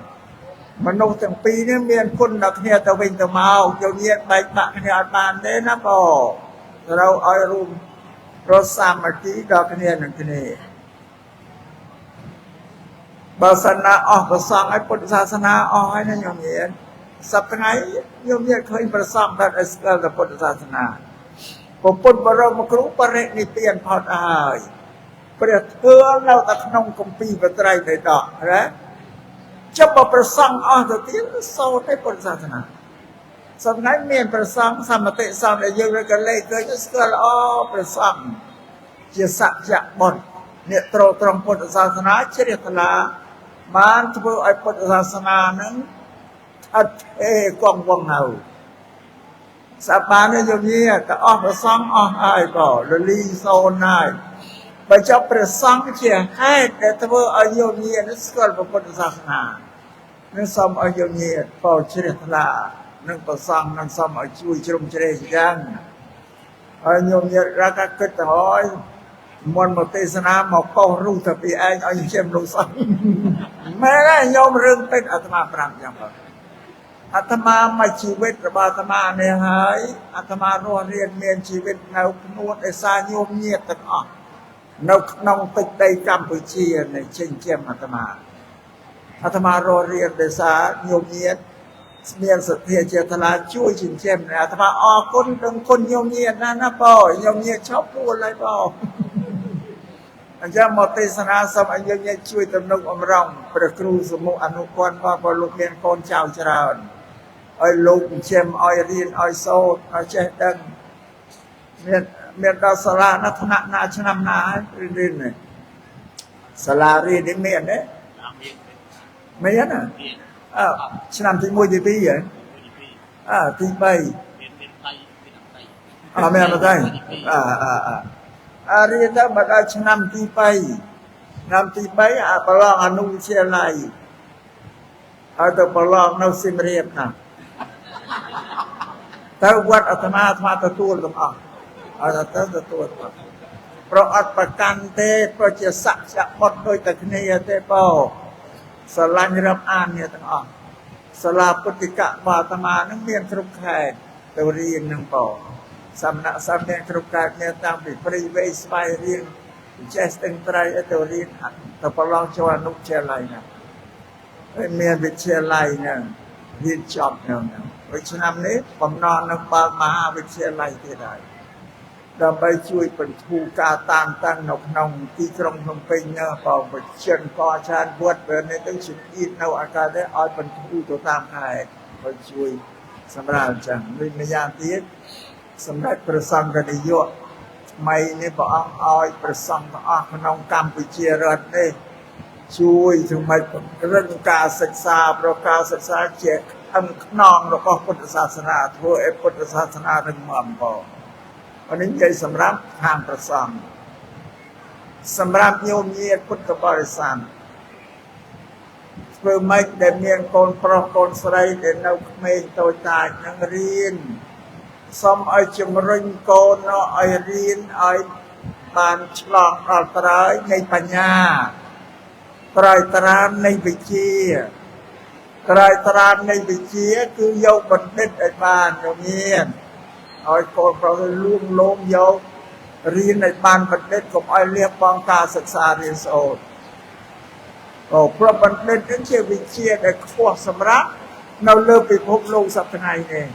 មនុស្សទាំងពីរនេះមានគុណដល់គ្នាទៅវិញទៅមកញោមញាតបែកបាក់គ្នាអត់បានទេណាបងត្រូវឲ្យរួមរស់សាមគ្គីដល់គ្នានឹងគ្នាបើសិនណាអស់ព្រះសង្ឃឲ្យពុទ្ធសាសនាអស់ហើយណាញោមញាតសប្តាហ៍ថ្ងៃញោមញាតឃើញព្រះសង្ឃដែលស្គាល់តែពុទ្ធសាសនាពុទ្ធបរមគ្រូបរិនិព្វានផុតហើយព្រះធម៌នៅតែក្នុងគម្ពីរបត្រៃបិដកណាចុះបើព្រះសង្ឃអស់ទៅទៀតសូត្រទេពុទ្ធសាសនាសប្តាហ៍មានព្រះសង្ឃសមតិសង្ឃដែលយើងរកលេខឃើញស្គាល់ល្អព្រះសង្ឃជាសច្ចបុត្រអ្នកទ្រទ្រង់ពុទ្ធសាសនាជ្រះថ្លាបានធ្វើឲ្យពុទ្ធសាសនានឹង អត់ទេកងវងនៅសាបានញោមញាតអស់ប្រសងអស់ហើយក៏លលីសូនហើយបើចុះព្រះសង្ឃជាហេតុដែលធ្វើឲ្យញោមញាតស្គាល់ព្រះពុទ្ធសាសនានឹងសូមឲ្យញោមញាតក៏ជ្រះថ្លានឹងប្រសងនឹងសូមឲ្យជួយជ្រោមជ្រែងចឹងហើយញោមញាតរកគិតទៅហើយមុនមកទេសនាមកកោសរុះទៅពីឯងឲ្យជាមនុស្សសោះមែនទេញោមរឿងពេកអាត្មាប្រាប់ចឹងបាទអាត្មាមកជីវិតរបស់អាត្មានេះហើយអាត្មារស់រៀនមានជីវិតនៅភ្នួតឯសាញោមញាតទាំងអស់នៅក្នុងទឹកដីកម្ពុជានេះចិញ្ចឹមអាត្មាអាត្មារស់រៀនដោយសារញោមញាតមានសទ្ធាចេតនាជួយចិញ្ចឹមអាត្មាអរគុណដល់គុណញោមញាតណាស់ណាបងញោមញាតឈប់ពួនហើយបងអញ្ចឹងមកទេសនាសូមឲ្យយើងញាតជួយទំនុកអំរងព្រះគ្រូសមុអនុព័ន្ធផងព្រោះលោកមានកូនចៅច្រើនឲ្យលោកចិញ្ចឹមឲ្យរៀនឲ្យសូត្រឲ្យចេះដឹងមានដល់សាលាណាថ្នាក់ណាឆ្នាំណាហើយរៀននេះសាលារៀននេះមានទេមានណាអើឆ្នាំទី1ទី2ហ៎អើទី3អើមានអត់ទេអើអើអើរៀនទៅមកដល់ឆ្នាំទី3ឆ្នាំទី3អាប្រឡងអនុវិទ្យាល័យហើយទៅប្រឡងនៅសៀមរាបណាទៅវត្តអាត្មាអាត្មាទទួលទាំងអស់អត់ទៅទទួលទាំងអស់ព្រោះអត់ប្រកាន់ទេព្រោះជាស័ក្តិបុត្រដូចតែគ្នាទេបងស្រឡាញ់រាប់អានគ្នាទាំងអស់សាលាពុទ្ធិកបាអាត្មានឹងមានគ្រប់ខេត្តទៅរៀននឹងបងសំណាក់សំមានគ្រប់ខេត្តមានតាំងពីព្រៃវែងស្វាយរៀងចេះស្ទឹងត្រៃទៅរៀនទៅប្រឡងចូលអនុវិទ្យាល័យណាហើយមានវិទ្យាល័យហ្នឹងរៀនចប់ហ្នឹងហើយឆ្នាំនេះបំណងនឹងបើកមហាវិទ្យាល័យទៀតហើយដើម្បីជួយបន្ធូរការតានតឹងនៅក្នុងទីក្រុងភ្នំពេញណាបងប្រចិនកច្រើនវត្តពេលនេះទៅជាអ៊ីតនៅអាកាសទេឲ្យបន្ធូរទៅតាមខេត្តឲ្យជួយសម្រាប់អញ្ចឹងវិញម្យ៉ាងទៀតសម្រាប់ព្រះសង្ឃនាយកថ្មីនេះព្រះអង្គឲ្យព្រះសង្ឃទាំងអស់ក្នុងកម្ពុជារដ្ឋនេះជួយធ្វើម៉េចពង្រឹងការសិក្សាប្រការសិក្សាជាខ្នងរបស់ពុទ្ធសាសនាធ្វើឲ្យពុទ្ធសាសនារឹងមាំបងអានេះនិយាយសម្រាប់ខាងព្រះសង្ឃសម្រាប់ញោមញាតពុទ្ធបរិស័ទធ្វើម៉េចដែលមានកូនប្រុសកូនស្រីដែលនៅក្មេងតូចតាចនឹងរៀនសូមឲ្យជំរុញកូនឲ្យរៀនឲ្យបានឆ្លងដល់ត្រើយនៃបញ្ញាត្រើយត្រាននៃវិជ្ជាត្រើយត្រាននៃវិជ្ជាគឺយកបណ្ឌិតឲ្យបានញោមញាតឲ្យកូនប្រុសលួងលោមយករៀនឲ្យបានបណ្ឌិតកុំឲ្យលះបង់ការសិក្សារៀនសូត្រអូព្រោះបណ្ឌិតនឹងជាវិជ្ជាដែលខ្ពស់សម្រាប់នៅលើពិភពលោកសប្តាហ៍ថ្ងៃនេះ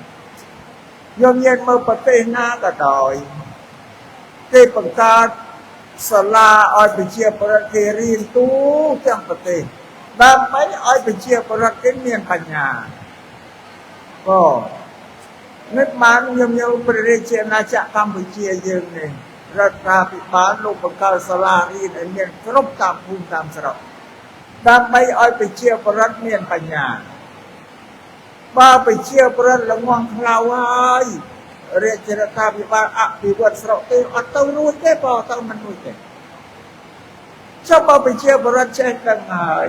យើងញាតមើលប្រទេសណាក៏ដោយគេបង្កើតសាលាឲ្យប្រជាពលរដ្ឋគេរៀនទូទាំងប្រទេសដើម្បីឲ្យប្រជាពលរដ្ឋគេមានបញ្ញាក៏នឹកបានខ្ញុំយកព្រះរាជាណាចក្រកម្ពុជាយើងនេះរដ្ឋាភិបាលលោកបង្កើតសាលារៀនឲ្យមានគ្រប់តាមភូមិតាមស្រុកដើម្បីឲ្យប្រជាពលរដ្ឋមានបញ្ញាបើប្រជាពលរដ្ឋល្ងងខ្លៅហើយរាជរដ្ឋាភិបាលអភិវឌ្ឍស្រុកទេអត់ទៅរួចទេបើទៅមិនរួចទេចុះបើប្រជាពលរដ្ឋចេះដឹងហើយ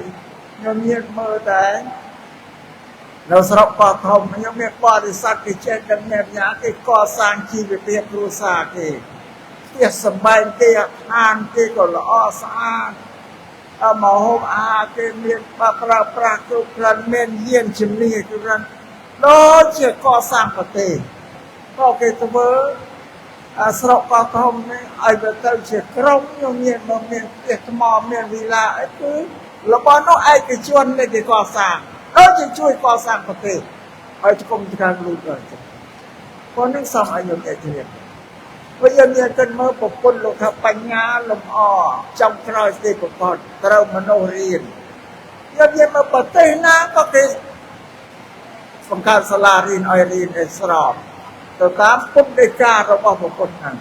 ខ្ញុំមានមើលតែនៅស្រុកកោះធំខ្ញុំមានបរិស័ទគេចេះដឹងមានបញ្ញាគេកសាងជីវភាពគ្រួសារគេផ្ទះសម្បែងគេអាហារគេក៏ល្អស្អាតមកហូបអាហារគេមានប្រើប្រាស់គ្រប់គ្រាន់មានយានជំនិះគ្រប់គ្រាន់ដូចជាកសាងប្រទេសក៏គេធ្វើស្រុកកោះធំនេះឲ្យវាទៅជាក្រុងខ្ញុំមានមកមានផ្ទះថ្មមានវិឡាអីគឺរបស់នោះឯកជននេះគេកសាងដូចជាជួយកសាងប្រទេសឲ្យគុំខាងលូតដល់ចឹងប៉ុណ្្នឹងសូមឲ្យខ្ញុំអ្នកជ្រាបព្រោះយើងមានគិតមើលប្រពន្ធលោកថាបញ្ញាលំអចំក្រោយទេប្រពន្ធត្រូវមនុស្សរៀនយើងមានមកប្រទេសណាក៏គេបង្កើតសាលារៀនឲ្យរៀនឲ្យស្របទៅតាមពុទ្ធដីការបស់ប្រពន្ធហ្នឹង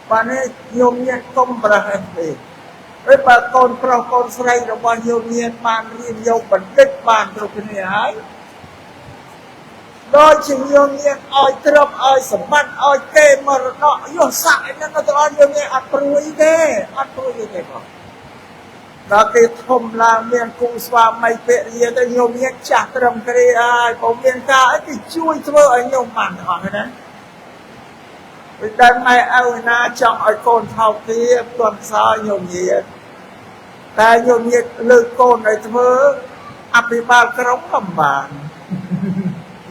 បាទនេះញោមញាតកុំប្រហែសទេហើយបើកូនប្រុសកូនស្រីរបស់ញោមញាតបានរៀនយកបណ្ឌិត បានគ្រប់គ្នាហើយដោយជាញោមញាតឲ្យទ្រព្យឲ្យសម្បត្តិឲ្យគេមរតកយស័កឯហ្នឹងទៅឲ្យញោមញាតអត់ព្រួយទេអត់ព្រួយទេបងដល់គេធំឡើងមានគូស្វាមីភរិយាទៅញោមញាតចាស់ត្រឹមគ្រាហើយបើមានការអីគេជួយធ្វើឲ្យញោមបានទាំងអស់ណាពេលដែលម៉ែឪណាចង់ឲ្យកូនថោកទាបទន់ខ្សោយញោមញាតតែញោមញាតលើកកូនឲ្យធ្វើអភិបាលក្រុមក៏មិនបាន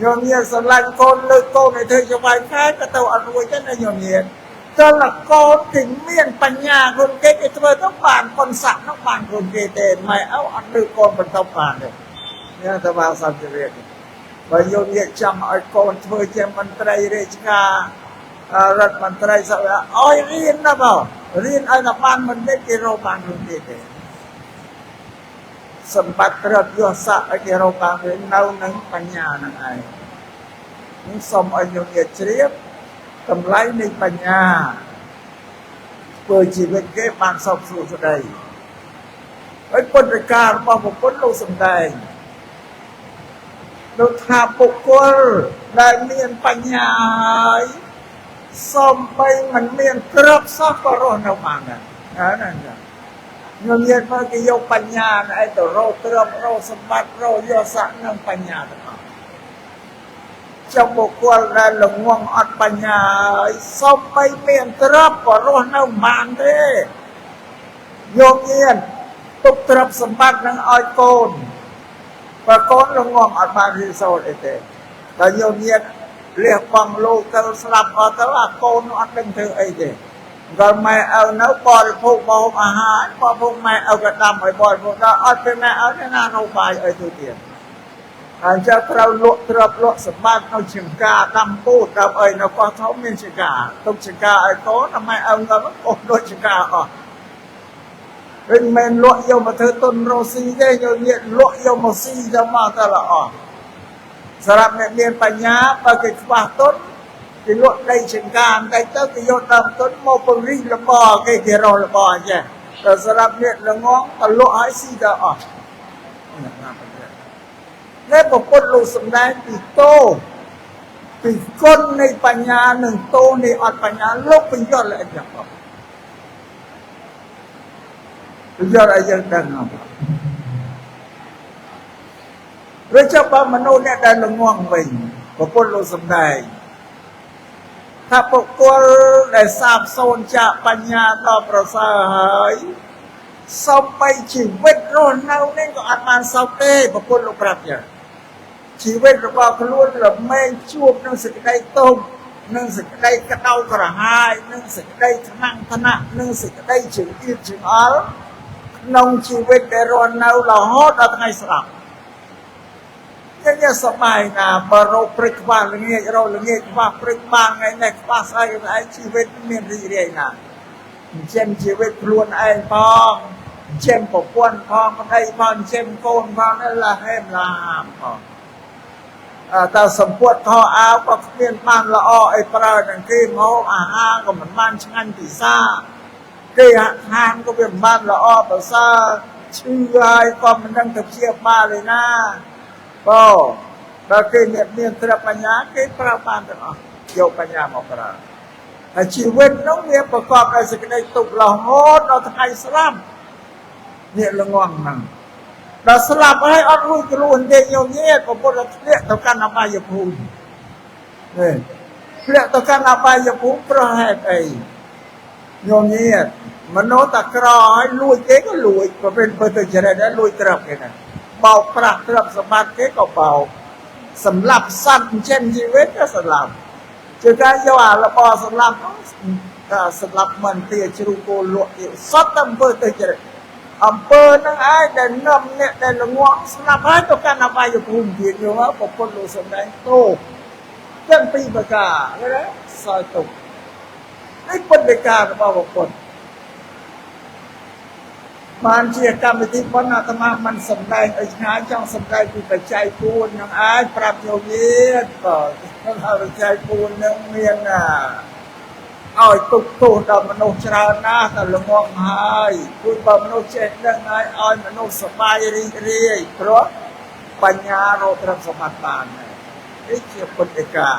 ញោមញាតស្រឡាញ់កូនលើកកូនឲ្យធ្វើចវាយខែក៏ទៅអត់រួចទេណាញោមញាតតើលកូនគេមានបញ្ញាខ្លួនគេគេធ្វើទៅបានប៉ុនស័កនោះបានខ្លួនគេទេម៉ែឪអត់លើកកូនបន្តបានទេនេះតើបានសំជិតបើញោមញាតចង់ឲ្យកូនធ្វើជាមន្ត្រីរាជការរដ្ឋមន្ត្រីសភាឲ្យរៀនណាបងរៀនឲ្យតែបានមិនទេគេរកបានខ្លួនគេទេសម្បត្តិទ្រព្យយស័កឲ្យគេរកបានវានៅនឹងបញ្ញានឹងឯងនឹងសូមឲ្យញោមញាតជ្រាបតម្លៃនៃបញ្ញាធ្វើជីវិតគេបានសុខសួស្តីហើយពុទ្ធការរបស់ព្រះពុទ្ធលោកសម្ដែងលោកថាបុគ្គលដែលមានបញ្ញាហើយសំបីមិនមានទ្រព្យសោះក៏រស់នៅបានដែរណាណាញោមញាតមកគេយកបញ្ញាឯទៅរកទ្រព្យរកសម្បត្តិរកយស័កនិងបញ្ញាទាំងអស់ចុះបុគ្គលដែលល្ងងអត់បញ្ញាហើយសំបីមានទ្រព្យក៏រស់នៅមិនបានទេញោមញាតទុកទ្រព្យសម្បត្តិនឹងឲ្យកូនបើកូនល្ងងអត់បានរៀនសូត្រអីទេបើញោមញាតលះបង់លោកទៅស្លាប់អស់ទៅអាកូនអត់ដឹងធ្វើអីទេដល់ម៉ែឪនៅបរិភោគម្ហូបអាហារបរិភោគម៉ែឪក៏ដាំឲ្យបរិភោគដល់អត់ពេលម៉ែឪទេណារកបាយឲ្យទៅទៀតហើយចៅត្រូវលក់ទ្រព្យលក់សម្បត្តិនៅចង្ការដាំពោតដាំអីនៅកោះធំមានចង្ការទុកចង្ការឲ្យកូនដល់ម៉ែឪងឹមអូសដូចចង្ការអស់វិញមិនលក់យកមកធ្វើទុនរស់ស៊ីទេយកញាតលក់យកមកស៊ីទៅមកទៅល្អសម្រាប់អ្នកមានបញ្ញាបើគេខ្វះទុនគេលក់ដីចង្ការបន្តិចទៅគេយកដើមទុនមកពង្រីករបរគេគេរករបរអញ្ចឹងតែសម្រាប់អ្នកល្ងងក៏លក់ឲ្យស៊ីទៅអស់នេះព្រះពុទ្ធលោកសម្ដែងពីតោពីគុណនៃបញ្ញានិងតោនៃអត់បញ្ញាលោកបញ្យល់ល្អិតយ៉ាងបងបញ្យល់ឲ្យយើងដឹងអត់ឬចុះបើមនុស្សអ្នកដែលល្ងងវិញព្រះពុទ្ធលោកសម្ដែងថាបុគ្គលដែលសាបសូន្យចាកបញ្ញាដល់ប្រសើរហើយសំបីជីវិតរស់នៅនេះក៏អត់បានសុខទេព្រះពុទ្ធលោកប្រាប់យ៉ាងជីវិតរបស់ខ្លួនរមែងជួបនឹងសេចក្តីទុក្ខនិងសេចក្តីក្តៅក្រហាយនិងសេចក្តីថ្នាំងថ្នាក់និងសេចក្តីចង្អៀតចង្អល់ក្នុងជីវិតដែលរស់នៅរហូតដល់ថ្ងៃស្លាប់យ៉ាងសប្បាយណាបើរកព្រឹកខ្វះល្ងាចរកល្ងាចខ្វះព្រឹកបានថ្ងៃនេះខ្វះស្អែកឯងជីវិតមានរីករាយណាចិញ្ចឹមជីវិតខ្លួនឯងផងចិញ្ចឹមប្រពន្ធផងប្តីផងចិញ្ចឹមកូនផងឡាហេមឡាមផងតើសម្ពុតខោអាវក៏គ្មានបានល្អអីប្រើនឹងគេមកអាហារក៏មិនបានឆ្ងាញ់ពិសាគេហាក់ឋានក៏វាមិនបានល្អប្រសើរឈឺហើយក៏មិនដឹងទៅព្យាបាលឯណាបើដល់គេអ្នកមានទ្រព្យបញ្ញាគេប្រើបានទាំងអស់យកបញ្ញាមកប្រើហើយជីវិតនោះវាប្រកបដោយសេចក្តីទុក្ខរហូតដល់ថ្ងៃស្លាប់អ្នកល្ងងហ្នឹងដល់ស្លាប់ហើយអត់រួចខ្លួនទេញោមញាតព្រះពុទ្ធធ្លាក់ទៅកាន់អបាយភូមិនេះធ្លាក់ទៅកាន់អបាយភូមិព្រោះហេតុអីញោមញាតមនុស្សតាក្រហើយលួចគេក៏លួចប្រពន្ធទៅចរិតដែរលួចទ្រព្យគេណាបោកប្រាស់ទ្រព្យសម្បត្តិគេក៏បោកសម្លាប់សត្វចិញ្ចឹមជីវិតក៏សម្លាប់ជាការយកអារបរសម្លាប់ថាសម្លាប់មិនទាជ្រូកគោលក់ទៀតសត្វតែអំពើទៅចរិតអំពើនឹងឯងដែលនាំអ្នកដែលល្ងងស្លាប់ហើយទៅកាន់អបាយភូមិទៀតយល់ប្រពន្ធលោកសម្ដែងទោសទាំងពីរប្រការឃើញទេសោយទុកនេះពុទ្ធការរបស់ប្រពន្ធបានជាកម្មវិធីបុណ្យអាត្មាមិនសម្ដែងឲ្យឆ្ងាយចង់សម្ដែងពីបច្ច័យ4នឹងឯងប្រាប់ញោមញាតបើថាបច្ច័យ4នឹងមានឲ្យទុកទោសដល់មនុស្សច្រើនណាស់តែល្ងងហើយគួរបើមនុស្សចេះដឹងហើយឲ្យមនុស្សសប្បាយរីករាយព្រោះ បញ្ញារកទ្រព្យសម្បត្តិបាននេះជាពុទ្ធិកា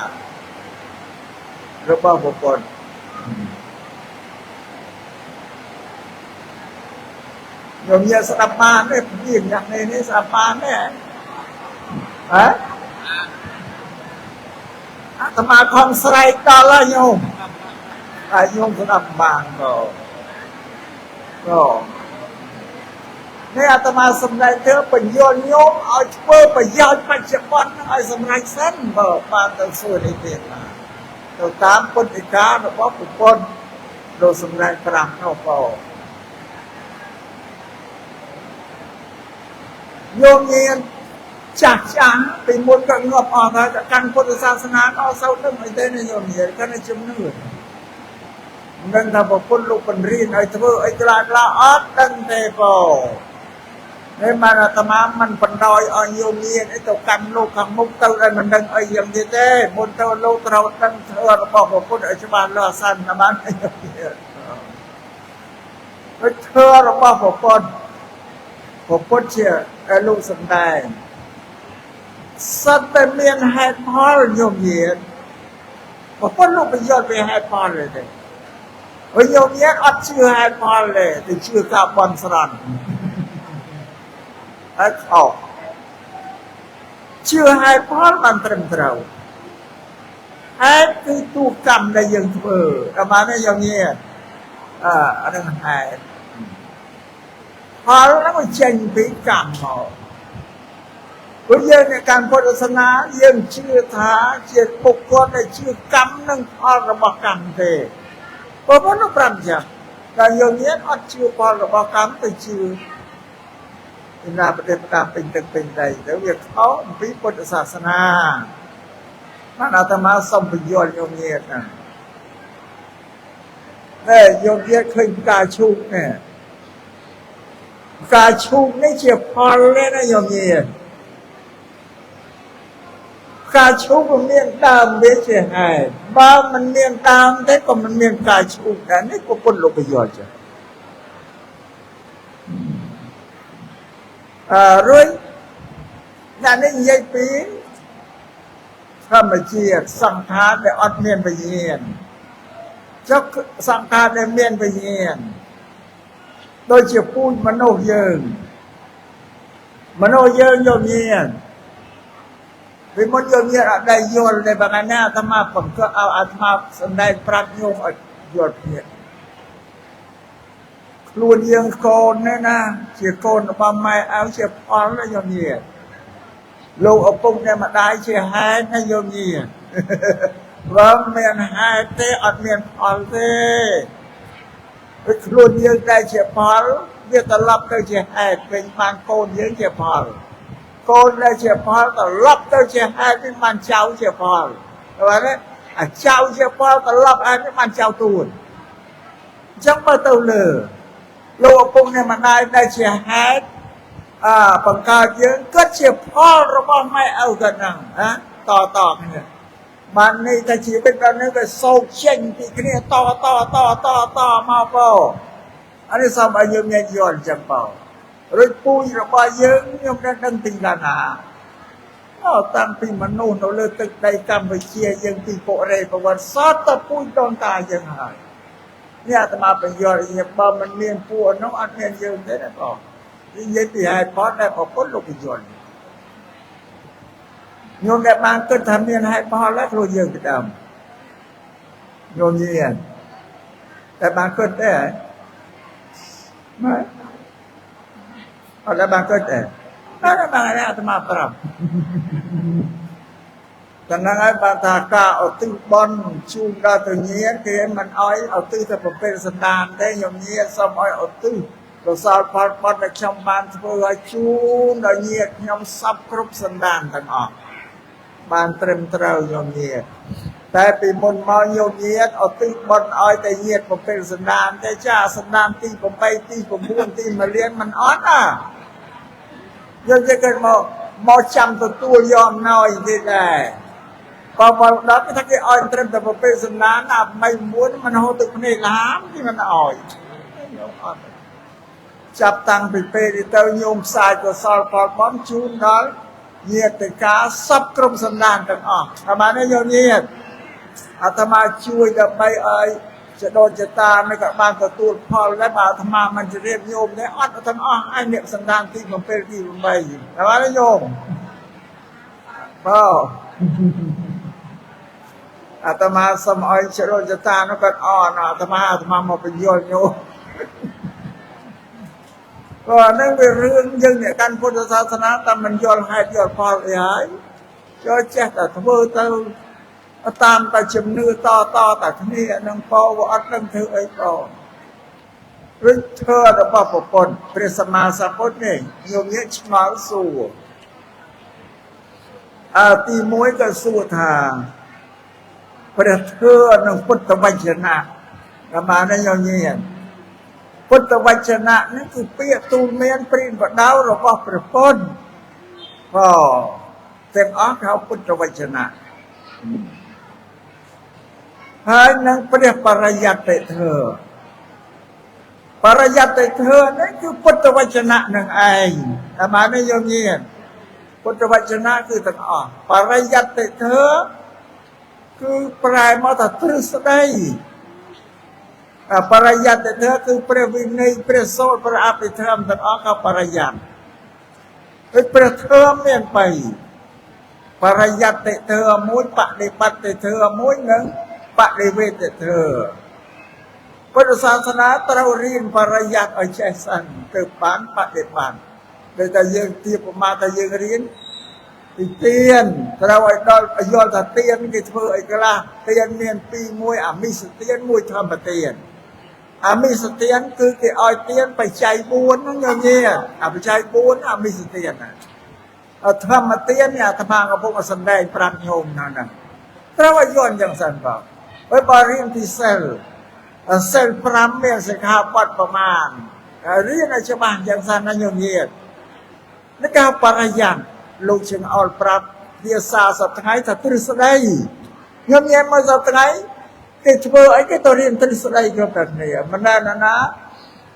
របស់បុគ្គលញោមញាស្ដាប់បានទេព្រៀងយ៉ាងនេះនេះស្ដាប់បានទេហ៎អាត្មាខំស្រែកដល់ហើយញោមតែញោមស្ដាប់បានក៏នេះអាត្មាសម្ដែងធ្វើបញ្យល់ញោមឲ្យធ្វើប្រយោជន៍បច្ចុប្បន្នឲ្យសម្រេចសិនបើបានទៅសួរនេះទៀតណាទៅតាមពុទ្ធិការបស់បុគ្គលលោកសម្ដែងប្រាប់នោះបើញោមញាតចាស់ចាស់ពីមុនក៏ងាប់អស់ហើយតែកាន់ពុទ្ធសាសនាក៏អត់សូវដឹងអីទេណាញោមញាតកាន់តែជំនឿមិនដឹងថាបុគ្គលលោកបង្រៀនឲ្យធ្វើអីខ្លះខ្លះអត់ដឹងទេបើនេះបានអាត្មាមិនបណ្ដោយឲ្យញោមញាតអីទៅកាន់លោកខាងមុខទៅដែលមិនដឹងអីយ៉ាងទៀតទេមុនទៅលោកត្រូវដឹងធ្វើរបស់បុគ្គលឲ្យច្បាស់លាស់សិនណាបានញោមញាតដូចធ្វើរបស់បុគ្គលបុគ្គលជាលោកសម្ដែងសត្វតែមានហេតុផលញោមញាតបុគ្គលលោកបញ្យល់ពីហេតុផលទេហើយញោមញាតអត់ជឿហេតុផលទេទៅជឿការបន់ស្រន់ហើយខុសជឿហេតុផលបានត្រឹមត្រូវហេតុគឺទូកម្មដែលយើងធ្វើតែបានទេញោមញាតអានឹងហេតុផលហ្នឹងវាចេញពីកម្មមកព្រោះយើងในការពុទ្ធសាសនាយើងជឿថាជាបុគ្គលដែលជឿកម្មនិងផលរបស់កម្មទេព្រោះនោះប្រាប់ចឹងតែយើងនេះអត់ជឿផលរបស់កម្មទៅជឿពីណាប្រទេសតាមពេញទឹកពេញដីទៅវាខុសអំពីពុទ្ធសាសនាបានអាត្មាសូមបញ្យល់ញោមញាតណាតែញោមញាតឃើញផ្កាឈូកនេះផ្កាឈូកនេះជាផលទេណាញោមញាតផ្កាឈូកវាមានដើមវាជាហេតុបើមិនមានដើមទេក៏មិនមានផ្កាឈូកដែរនេះក៏ពុទ្ធលោកបញ្យល់ចឹងរួចអ្នកនេះនិយាយពីធម្មជាតិសង្ខារដែលអត់មានវិញ្ញាណចុះសង្ខារដែលមានវិញ្ញាណដូចជាពូជមនុស្សយើងមនុស្សយើងយកញាតពីមុនយកញាតអត់ได้យល់ទេបើថ្ងៃណាអាត្មាបង្កឲ្យអាត្មាសម្ដែងប្រាប់ញោមឲ្យយល់គ្នាខ្លួនយើងកូននេះណាជាកូនរបស់ម៉ែឲ្យជាផលណាញោមញាតលោកឪពុកអ្នកម្ដាយជាហេតុណាញោមញាតបើមានហេតុទេអត់មានផលទេព្រោះខ្លួនយើងដែលជាផលវាត្រឡប់ទៅជាហេតុវិញបានកូនយើងជាផលកូនដែលជាផលត្រឡប់ទៅជាហេតុវិញបានចៅជាផលបាទទេអាចៅជាផលត្រឡប់ឯងបានចៅទួនអញ្ចឹងបើទៅលើលោកឪពុកអ្នកម្ដាយដែលជាហេតុបង្កើតយើងគិតជាផលរបស់ម៉ែឪគាត់ហ្នឹងណាតតគ្នាបាននេះតែជីវិតដល់នេះវាសោកចេញពីគ្នាតតតតតមកបងអានេះសូមឲ្យយើងមានយល់ចឹងបងរួចពូជរបស់យើងខ្ញុំដឹងពីកាលណាតាំងពីមនុស្សនៅលើទឹកដីកម្ពុជាយើងពីបុរេប្រវត្តិសតតែពូជដូនតាយើងហើយនេះអាត្មាបញ្យល់យើងបើមិនមានពួកនោះអត់មានយើងទេណាបងនិយាយពីហេតុផលដែលប្រពន្ធលោកបញ្យល់ញោមដែលបានគិតថាមានហេតុផលហើយខ្លួនយើងទៅដើមញោមញៀនតែបានគិតទេម៉េចអត់ដែលបានគិតទេតែបានអាត្មាប្រាប់តែហ្នឹងហើយបានថាការឧទ្ទិសបុណ្យជូនដល់ទៅញាតិគេមិនអោយឧទ្ទិសទៅប្រពៃសន្តានទេញោមញាតិសូមឲ្យឧទ្ទិសកុសលផលបុណ្យដែលខ្ញុំបានធ្វើឲ្យជូនដល់ញាតិខ្ញុំសពគ្រប់សន្តានទាំងអស់បានត្រឹមត្រូវញោមញាតិតែពីមុនមកញោមញាតិឧទ្ទិសបុណ្យឲ្យតែញាតិប្រពៃសន្តានទេចាសន្តានទី8ទី9ទី1លានមិនអត់ណាយើងនិយាយគេមកចាំទទួលយកអំណោយទៀតដែរបើមកដល់គេថាគេឲ្យត្រឹមតែប្រពៃសន្តានអាមិនមួយមិនហូរទឹកភ្នែកលាមគេមិនឲ្យញោមអត់ចាប់តាំងពីពេលនេះទៅញោមផ្សាយកុសលផលបុណ្យជូនដល់ ញាតិកាសពក្រុមសន្តានទាំងអស់អាបានទេញោមញាតិអាត្មាជួយដើម្បីឲ្យចដូនចតានេះក៏បានទទួលផលដែរបើអាត្មាមិនជម្រាបញោមទេអត់ទាំងអស់ឯអ្នកសន្តានទី7ទី8អាបានទេញោមបើអាត្មាសូមឲ្យចដូនចតានោះគាត់អរអាត្មាអាត្មាមកបញ្យល់ញោមក៏នឹងវារឿងយើងអ្នកកាន់ពុទ្ធសាសនាតែមិនយល់ហេតុយល់ផលអីហើយចូលចេះតែធ្វើទៅតាមតែជំនឿតតតែគ្នានឹងពោវាអត់ដឹងធ្វើអីក៏ឬធ្វើរបស់ប្រពន្ធព្រះសម្មាសម្ពុទ្ធនេះញោមញាឆ្ងល់សួរអើទី1ក៏សួរថាព្រះធម៌និងពុទ្ធវចនៈប្រមាណនេះញោមញាពុទ្ធវចនៈនេះគឺពាក្យទូលមានព្រានបដៅរបស់ព្រះពុទ្ធក៏ទាំងអស់ហៅពុទ្ធវចនៈហើយនឹងព្រះបរិយត្តិធម៌បរិយត្តិធម៌នេះគឺពុទ្ធវចនៈនឹងឯងតែបានទេញោមញាតិពុទ្ធវចនៈគឺទាំងអស់បរិយត្តិធម៌គឺប្រែមកថាទ្រឹស្ដីបរិយត្តិធម៌គឺព្រះវិន័យព្រះសូត្រព្រះអភិធម្មទាំងអស់ក៏បរិយត្តិហើយព្រះធម៌មាន3បរិយត្តិធម៌មួយបដិបត្តិធម៌មួយនិងបដិវេទធម៌ពុទ្ធសាសនាត្រូវរៀនបរិយត្តិឲ្យចេះសិនទើបបានបដិបត្តិដូចតែយើងទៀបប្រមាណតែយើងរៀនពីទានត្រូវឲ្យដល់យល់ថាទានគេធ្វើអីខ្លះទានមានពីរមួយអាមិសទានមួយធម្មទានអាមិសទានគឺគេឲ្យទានបច្ច័យ4ហ្នឹងញញអាបច្ច័យ4អាមិសទានណាធម្មទាននេះអាត្មាកំពុងសម្ដែងប្រាប់ញោមហ្នឹងត្រូវឲ្យយល់អញ្ចឹងសិនបងហើយបើរៀនពីសិលសិល5មានសិក្ខាបទប្រមាណរៀនឲ្យច្បាស់អញ្ចឹងសិនណាញោមញាតិនេះគេបរិយត្តិលោកជាងអល់ប្រាប់ភាសាសប្តាហ៍ថាទ្រឹស្ដីញោមញាតិមកសប្តាហ៍គេធ្វើអីគេទៅរៀនទ្រឹស្ដីគ្រប់តែគ្នាមិនណាណា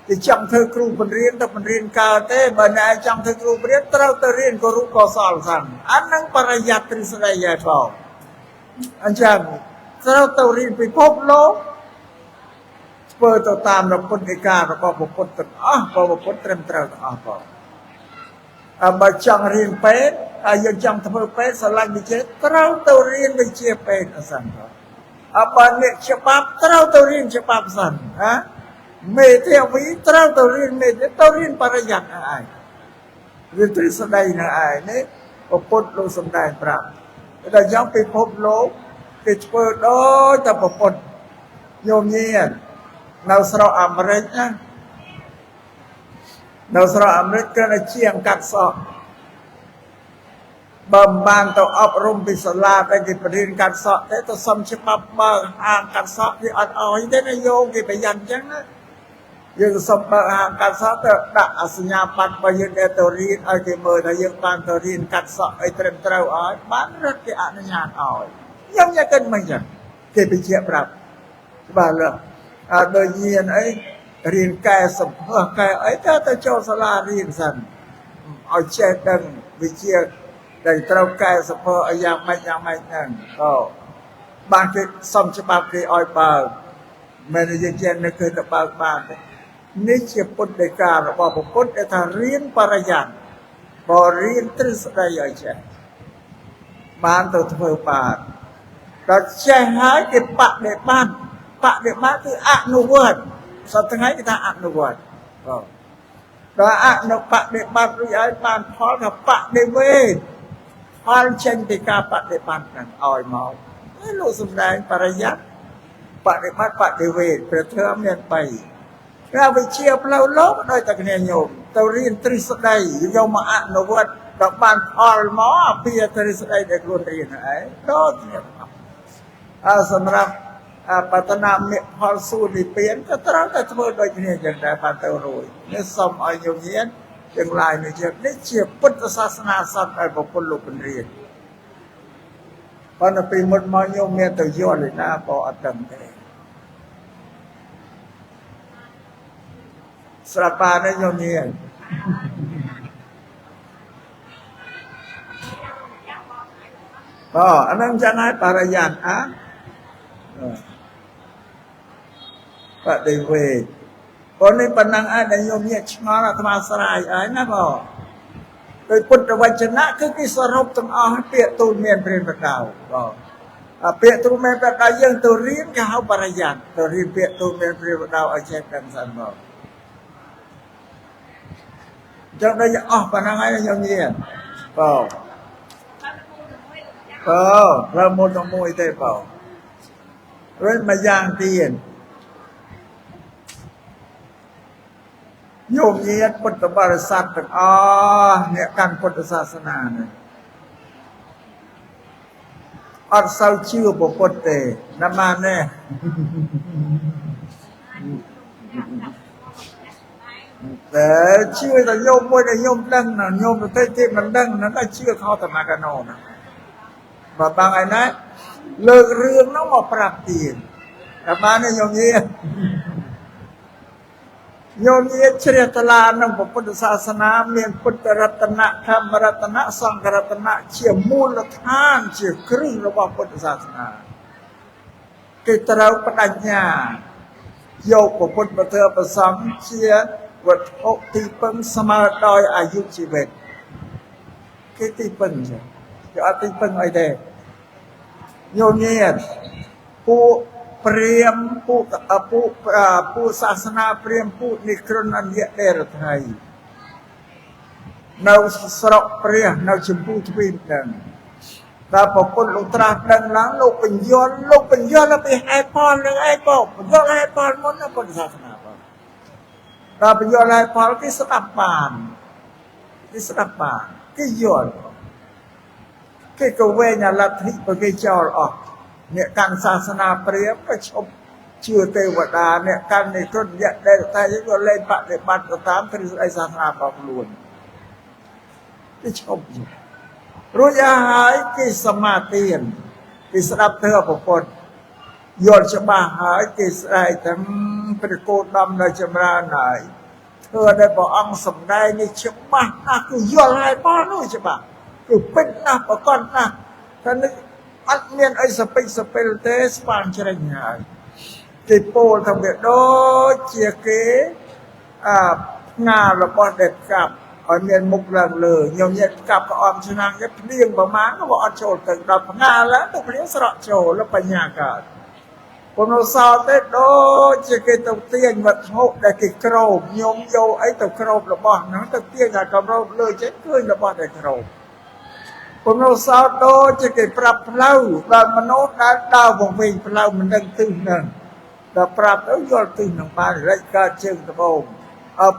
គេចង់ធ្វើគ្រូបង្រៀនទៅបង្រៀនកើតទេបើអ្នកចង់ធ្វើគ្រូបង្រៀនត្រូវទៅរៀនគរុកោសលសិនអាហ្នឹងបរិយត្តិទ្រឹស្ដីហើយបងអញ្ចឹងត្រូវទៅរៀនពិភពលោកធ្វើទៅតាមរពុទ្ធិការបស់ពុទ្ធទាំងអស់បើពុទ្ធត្រឹមត្រូវទាំងអស់បងអើបើចង់រៀនពេទ្យហើយយើងចង់ធ្វើពេទ្យស្រឡាញ់វិជ្ជាត្រូវទៅរៀនវិជ្ជាពេទ្យអសិនបងអើបើអ្នកច្បាប់ត្រូវទៅរៀនច្បាប់សិនណាមេធាវីត្រូវទៅរៀនមេធាទៅរៀនបរិយត្តិឯងរៀនទ្រឹស្ដីនឹងឯងនេះពុទ្ធលោកសំដែងប្រាប់តែយ៉ាងពិភពលោកគេធ្វើដូចតែពុទ្ធញោមញាតិនៅស្រុកអាមេរិកណានៅស្រុកអាមេរិកគ្រាន់តែជាងកាត់សក់បើមិនបានទៅអប់រំពីសាលាតែគេបរៀនកាត់សក់ទេទៅសុំច្បាប់បើហាងកាត់សក់គេអត់អោយទេណាយោគេប្រយ័ត្នអញ្ចឹងណាយើងសុំបើហាងកាត់សក់ទៅដាក់អសញ្ញាបត្ររបស់យើងដែលទៅរៀនឲ្យគេមើលថាយើងបានទៅរៀនកាត់សក់អីត្រឹមត្រូវឲ្យបានរត់គេអនុញ្ញាតឲ្យខ្ញុំញ៉ាំកិនមិនអញ្ចឹងគេបញ្ជាក់ប្រាប់ច្បាស់លើអើដូចញៀនអីរៀនកែសម្ផស្សកែអីទៅចូលសាលារៀនសិនឲ្យចេះដឹងវិជ្ជាដែលត្រូវកែសម្ផស្សឲ្យយ៉ាងម៉េចយ៉ាងម៉េចហ្នឹងក៏បានគេសុំច្បាប់គេឲ្យបើកមិនយើងចេះនឹកឃើញទៅបើកបានទេនេះជាពុទ្ធដីការបស់ពុទ្ធដែលថារៀនបរិយត្តិបើរៀនទ្រឹស្ដីឲ្យចេះបានទៅធ្វើបានដល់ចេះហើយគេបដិបត្តិបដិបត្តិគឺអនុវត្តសប្តាហ៍ថ្ងៃគេថាអនុវត្តបងដល់អនុបដិបត្តិរួចហើយបានផលថាបដិវេទផលចេញពីការបដិបត្តិហ្នឹងឲ្យមកលោកសំដែងបរិយត្តិបដិបត្តិបដិវេទព្រះធម៌មាន3ការវិជាផ្លូវលោកដោយតែគ្នាញោមទៅរៀនទ្រឹស្ដីយកមកអនុវត្តដល់បានផលមកអាពីទ្រឹស្ដីដែលខ្លួនរៀនឯងដូចគ្នាអើសម្រាប់បតនាមេផលសួរនិព្វានក៏ត្រូវតែធ្វើដូចគ្នាចឹងដែរបានទៅរួចនេះសូមឲ្យញោមញាតិទាំងឡាយនេះជាពុទ្ធសាសនាសត្វដែលពុទ្ធលោកបង្រៀនប៉ុន្តែពីមុនមកញោមមានទៅយល់ឯណាក៏អត់ដឹងទេស្រាប់បានទេញោមញាតិ បាទអានឹងចឹងហើយបរិយ័តអាបដិវេកព្រោះនេះប៉ុណ្ណឹងឯងដែលញោមញាតឆ្ងល់អាត្មាស្រាយឯងណាបងដោយពុទ្ធវចនៈគឺគេសរុបទាំងអស់ពាក្យទូលមានព្រានបដៅបងអាពាក្យទូលមានបដៅយើងទៅរៀនគេហៅបរិយ័តទៅរៀនពាក្យទូលមានព្រានបដៅឲ្យចេះដឹងសិនបងចឹងដូចអស់ប៉ុណ្ណឹងហើយញោមញាតបងបងផ្លូវមួយទៅមួយទេបងរួចមកយ៉ាងទៀតញោមញាតពុទ្ធបរិស័ទទាំងអស់អ្នកកាន់ពុទ្ធសាសនានេះអត់សូវជឿព្រះពុទ្ធទេណាបានទេតែជឿតែញោមមួយដែលញោមដឹងណាញោមទៅទេមិនដឹងណាតែជឿខោតមកកណោណាបើបងឯណាលើករឿងនោះមកប្រាប់ទៀតតែបានទេញោមញាតញោមញាតជ្រះថ្លាក្នុងពុទ្ធសាសនាមានពុទ្ធរតនៈធម្មរតនៈសង្ឃរតនៈជាមូលដ្ឋានជាគ្រឹះរបស់ពុទ្ធសាសនាគេត្រូវបដិញ្ញាយកពុទ្ធពធប្រសង្ឃជាវត្ថុទីពឹងស្មើដោយអាយុជីវិតគេទីពឹងចឹងគេអត់ទីពឹងអីទេញោមញាតពួកព្រាមពួកពួកសាសនាព្រាមពួកនិក្រណអញ្ញដេរថៃនៅស្រុកព្រះនៅចម្ពោះទ្វីបហ្នឹងដល់ប្រពន្ធលោកត្រាស់ដឹងឡើងលោកបញ្យល់លោកបញ្យល់ពីហេតុផលនឹងឯងបងបញ្យល់ហេតុផលមុនណាពុទ្ធសាសនាបងដល់បញ្យល់ហេតុផលគេស្ដាប់បានគេស្ដាប់បានគេយល់គេក៏វែងអាលទ្ធិប្រគេចោលអស់អ្នកកាន់សាសនាព្រាហ្មណ៍ក៏ឈប់ជឿទេវតាអ្នកកាន់និក្រណយៈដែលតែក៏លែងបដិបត្តិទៅតាមទ្រឹស្ដីសាសនារបស់ខ្លួនគេឈប់រួចហើយគេសមាទានគេស្ដាប់ធម៌ព្រះពុទ្ធយល់ច្បាស់ហើយគេស្ដែងទាំងព្រះគោតមនៅចម្រើនហើយធ្វើដែលព្រះអង្គសម្ដែងនេះច្បាស់ណាស់គឺយល់ហើយបងនោះច្បាស់គឺពិតណាស់ប្រកបណាស់តែនេះអត់មានអីសពេចសពិលទេស្វាងជ្រេញហើយគេពោលថាវាដូចជាគេអាផ្ងារបស់ដែលកាប់ឲ្យមានមុខឡើងលើញោមញាតកាប់ក៏អមឆ្នាំងគេភ្លៀងប្រមាណក៏អត់ចូលទៅដល់ផ្ងាឡើងទៅភ្លៀងស្រក់ចូលបញ្ញាកើតពុនសោទេដូចជាគេទៅទាញវត្ថុដែលគេគ្របញោមយកអីទៅគ្របរបស់ហ្នឹងទៅទាញតែគ្របលើចេញឃើញរបស់ដែលគ្របពុនសោដូចជាគេប្រាប់ផ្លូវដល់មនុស្សដែលដើរវង្វេងផ្លូវមិនដឹងទិសហ្នឹងដល់ប្រាប់ទៅយល់ទិសហ្នឹងបានរែកកើតជើងត្បូង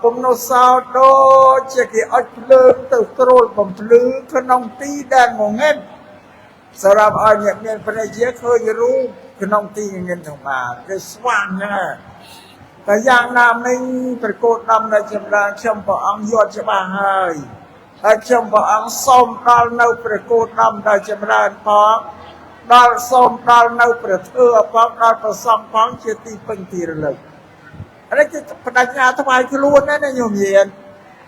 ពុំនោះសោដូចជាគេអុចភ្លើងទៅត្រួលបំភ្លឺក្នុងទីដែលងងឹតសម្រាប់ឲ្យអ្នកមានព្រះជាឃើញរូបក្នុងទីងងឹតទាំងបានគេស្វាងហ្នឹងតែយ៉ាងណាមិញព្រះគោតមនៅចម្រើនខ្ញុំព្រះអង្គយល់ច្បាស់ហើយហើយខ្ញុំព្រះអង្គសូមដល់នៅព្រះគោតមដែលចម្រើនផងដល់សូមដល់នៅព្រះធម៌ផងដល់ព្រះសង្ឃផងជាទីពឹងទីរលឹកអានេះគឺបដិញ្ញាថ្វាយខ្លួនណាញោមញាត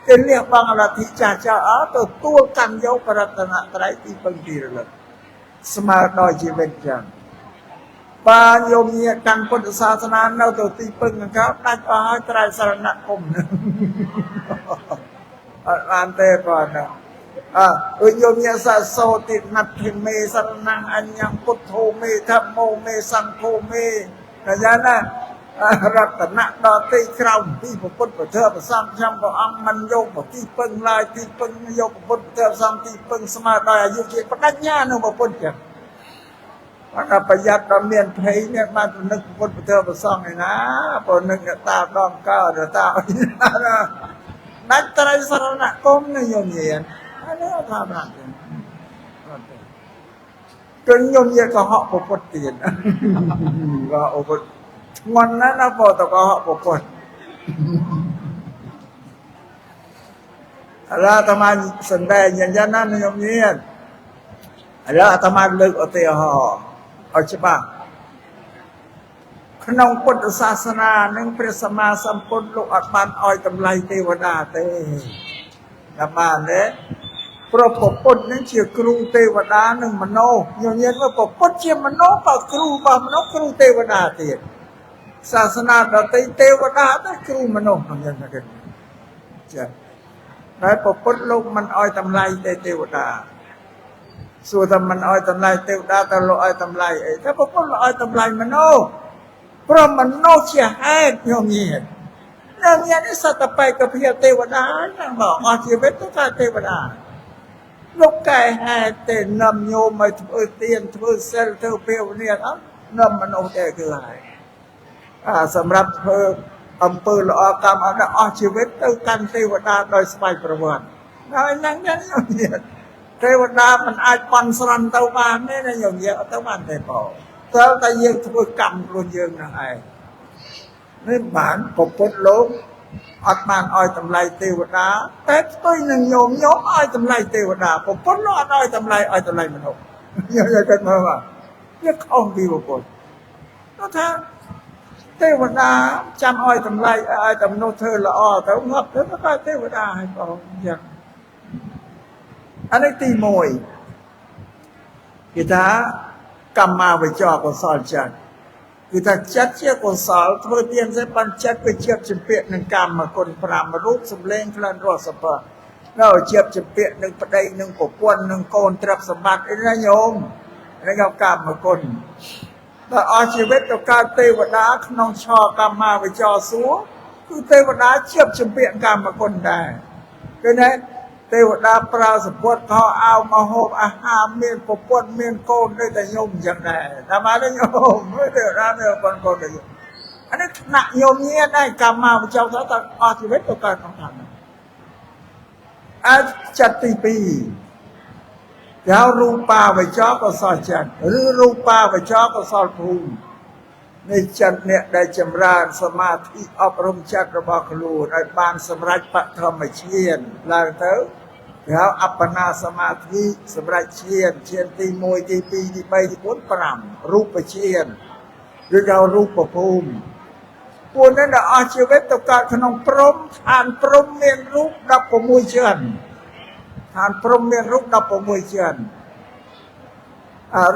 គេលះបង់លទ្ធិចាស់ចោលអត់ទទួលកាន់យកប្រតនត្រ័យទីពឹងទីរលឹកស្មើដល់ជីវិតចឹងបាទញោមញាតកាន់ពុទ្ធសាសនានៅទៅទីពឹងកង្កោដាច់អស់ហើយត្រៃសរណគមអត់បានទេបងណាអើដូចញោមញាតសសោតិណដ្ឋិមេសរណងអញ្ញងពុទ្ធោមេធម្មោមេសង្ឃោមេណាយ៉ាងណារតនៈដល់ទីក្រៅពីពុទ្ធពធប្រសង្ឃខ្ញុំព្រះអង្គមិនយកមកទីពឹងឡើយទីពឹងយកពុទ្ធពធប្រសង្ឃទីពឹងស្មើដល់អាយុជាបដិញ្ញានៅពុទ្ធចឹងបាទប្រយ័ត្នដល់មានភ័យនេះបាននឹកពុទ្ធពធប្រសង្ឃឯណាបើនឹកតាដងកើតតាដាច់ត្រៃសរណគមនេះញោមញាតអានេះអត់ថាប្រាក់ទេអត់ទេគឺញោមញាតក៏ហក់ពុទ្ធទៀតក៏អពុទ្ធធ្ងន់ណាស់ណាបងតកហកពុទ្ធឥឡូវអាត្មាសម្ដែងយ៉ាងណាញោមញាតឥឡូវអាត្មាលើកឧទាហរណ៍ឲ្យច្បាស់ក្នុងពុទ្ធសាសនានឹងព្រះសម្មាសម្ពុទ្ធលោកអត់បានឲ្យតម្លៃទេវតាទេតែបានទេ ព្រោះពុទ្ធនឹងជាគ្រូទេវតានិងមនុស្សញញៀនមកពុទ្ធជាមនុស្សបើគ្រូរបស់មនុស្សគ្រូទេវតាទៀតសាសនាដទៃទេវតាទៅគ្រូមនុស្សញញៀនមកចាតែពុទ្ធលោកមិនអោយតម្លៃទេទេវតាសួរថាមិនអោយតម្លៃទេវតាតើលោកអោយតម្លៃអីតែពុទ្ធលោកអោយតម្លៃមនុស្សព្រោះមនុស្សជាហេតុញញៀនញញៀននេះសត្វបេក្ខភាពទេវតាហ្នឹងមកអស់ជីវិតទៅថាទេវតាលោកកែហេតុទេនឹមញោមឲ្យធ្វើទានធ្វើសិលធ្វើភាវនាអត់នឹមមនុស្សទេគឺហើយសម្រាប់ធ្វើអំពើល្អកម្មអត់អស់ជីវិតទៅកាន់ទេវតាដោយស្វ័យប្រវត្តិហើយហ្នឹងញញៀនទេវតាមិនអាចបន់ស្រន់ទៅបានទេណាញញៀនអត់ទៅបានទេបងតើតែយើងធ្វើកម្មខ្លួនយើងហ្នឹងឯងនេះបានពុទ្ធលោកអត់បានឲ្យតម្លៃទេវតាតែផ្ទុយនឹងញោមញោមឲ្យតម្លៃទេវតាពុទ្ធលោកអត់ឲ្យតម្លៃឲ្យតម្លៃមនុស្សញោមយកទៅមើលវាខុសពីពុទ្ធគាត់ថាទេវតាចាំឲ្យតម្លៃឲ្យតែមនុស្សធ្វើល្អទៅងាប់ទៅក៏ទេវតាឲ្យបងយ៉ាងអានេះទី1គេថាកម្មាវិចរកុសលចិត្តគឺថាចិត្តជាកុសលធ្វើទានសេបានចិត្តវាជាជំពាក់នឹងកម្មគុណ5រូបសម្លេងក្លិនរសសម្ផស្សនៅជាជំពាក់នឹងប្តីនឹងប្រពន្ធនឹងកូនទ្រព្យសម្បត្តិអីណាញោមនេះគេកម្មគុណដល់អស់ជីវិតទៅកើតទេវតាក្នុងឆកម្មាវិចរសួរគឺទេវតាជាជំពាក់កម្មគុណដែរគឺណាទេវតាប្រើសម្ពុតខោអាវមកហូបអាហារមានប្រពន្ធមានកូនដូចតែញោមអញ្ចឹងដែរតាមមកញោមទេវតាមានប្រពន្ធកូនដូចអានេះថ្នាក់ញោមញាតដែរកម្មាវិចរទៅអស់ជីវិតទៅកើតក្នុងឋានអាចចិត្តទី2គេហៅរូបាវិចរកុសលចិត្តឬរូបាវិចរកុសលភូមិនៃចិត្តអ្នកដែលចម្រើនសមាធិអប់រំចិត្តរបស់ខ្លួនឲ្យបានសម្រេចបឋមឈានឡើងទៅគេហៅអបណាសមាធិសម្រេចឈានឈានទី1ទី2ទី3ទី4 5រូបឈានឬគេហៅរូបភូមិពួកនេះដល់អស់ជីវិតទៅកើតក្នុងព្រំឋានព្រំមានរូប16ជាន់ឋានព្រំមានរូប16ជាន់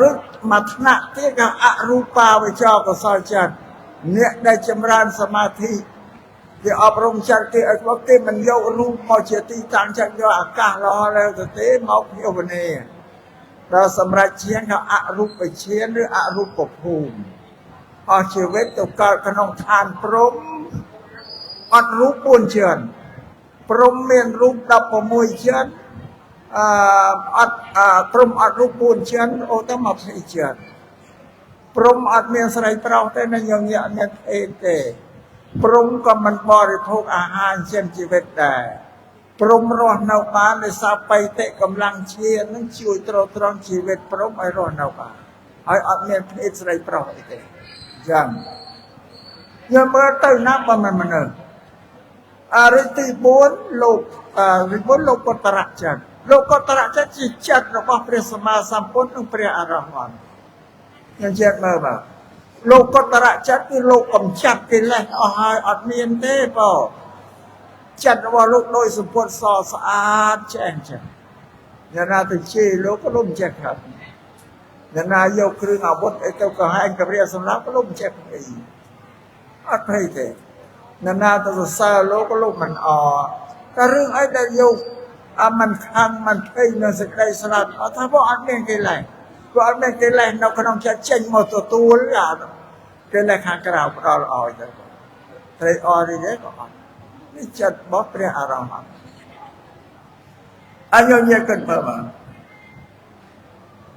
ឬមួយថ្នាក់ទៀតគេអរូបាវិចរកុសលចិត្តអ្នកដែលចម្រើនសមាធិគេអប់រំចិត្តគេឲ្យគាត់គេមិនយករូបមកជាទីតាំងចិត្តយកអាកាសល្អแล้วទៅទេមកភាវនាដល់សម្រាប់ជាងគេអរូបឈានឬអរូបភូមិអស់ជីវិតទៅកើតក្នុងឋានព្រំអត់រូប4ជាន់ព្រំមានរូប16ជាន់អត់ព្រំអត់រូប4ជាន់អូទៅ20ជាន់ព្រំអត់មានស្រីប្រុសទេណាញងញាក់មានភេទទេព្រំក៏មិនបរិភោគអាហារចិញ្ចឹមជីវិតដែរព្រំរស់នៅបានដោយសារបៃតិកម្លាំងជានឹងជួយទ្រទ្រង់ជីវិតព្រំឲ្យរស់នៅបានហើយអត់មានភេទស្រីប្រុសអីទេចឹងយើងមើលទៅណាបើមិនមនុស្សអរិយទី4លោកទី4លោកកតរៈចិត្តលោកកតរៈចិត្តជាចិត្តរបស់ព្រះសម្មាសម្ពុទ្ធនិងព្រះអរហន្តយើងជឿមើលបាទលោកកតរៈចិត្តគឺលោកកំចាត់កិលេសអស់ហើយអត់មានទេបងចិត្តរបស់លោកដោយសម្ពុទ្ធសស្អាតឆ្អែងចឹងយ៉ាងណាទៅជេរលោកក៏លោកមិនចេះครับយ៉ាងណាយកគ្រឿងអាវុធអីទៅក៏ហែងកព្រាសម្រាប់ក៏លោកមិនចេះភ័យអត់ភ័យទេណានាទៅសរសើរលោកក៏លោកមិនអតែរឿងអីដែលយកអាមិនខាំងមិនភ័យនឹងសេចក្តីស្លាប់អត់ថាបងអត់មានកិលេសព្រោះអត់មានកិលេសនៅក្នុងចិត្តចេញមកទទួលអាកិលេសខាងក្រៅផ្ដល់ឲ្យទៅត្រីអរីទេក៏អត់នេះចិត្តរបស់ព្រះអរហន្តអញ្ញញគិតមើលបាទ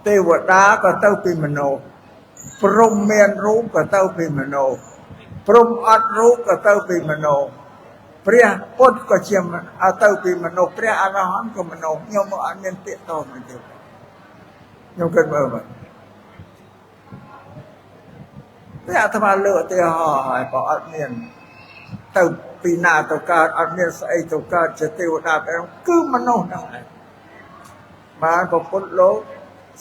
ទេវតាក៏ទៅពីមនុស្សព្រំមានរូបក៏ទៅពីមនុស្សព្រំអត់រូបក៏ទៅពីមនុស្សព្រះពុទ្ធក៏ជាទៅពីមនុស្សព្រះអរហន្តក៏មនុស្សខ្ញុំមកអត់មានពាក្យតមកទេខ្ញុំគិតមើលបាទតែអាត្មាលើកឧទាហរណ៍ឲ្យបើអត់មានទៅពីណាទៅកើតអត់មានស្អីទៅកើតជាទេវតាគឺមនុស្សហ្នឹងឯងបានពុទ្ធលោក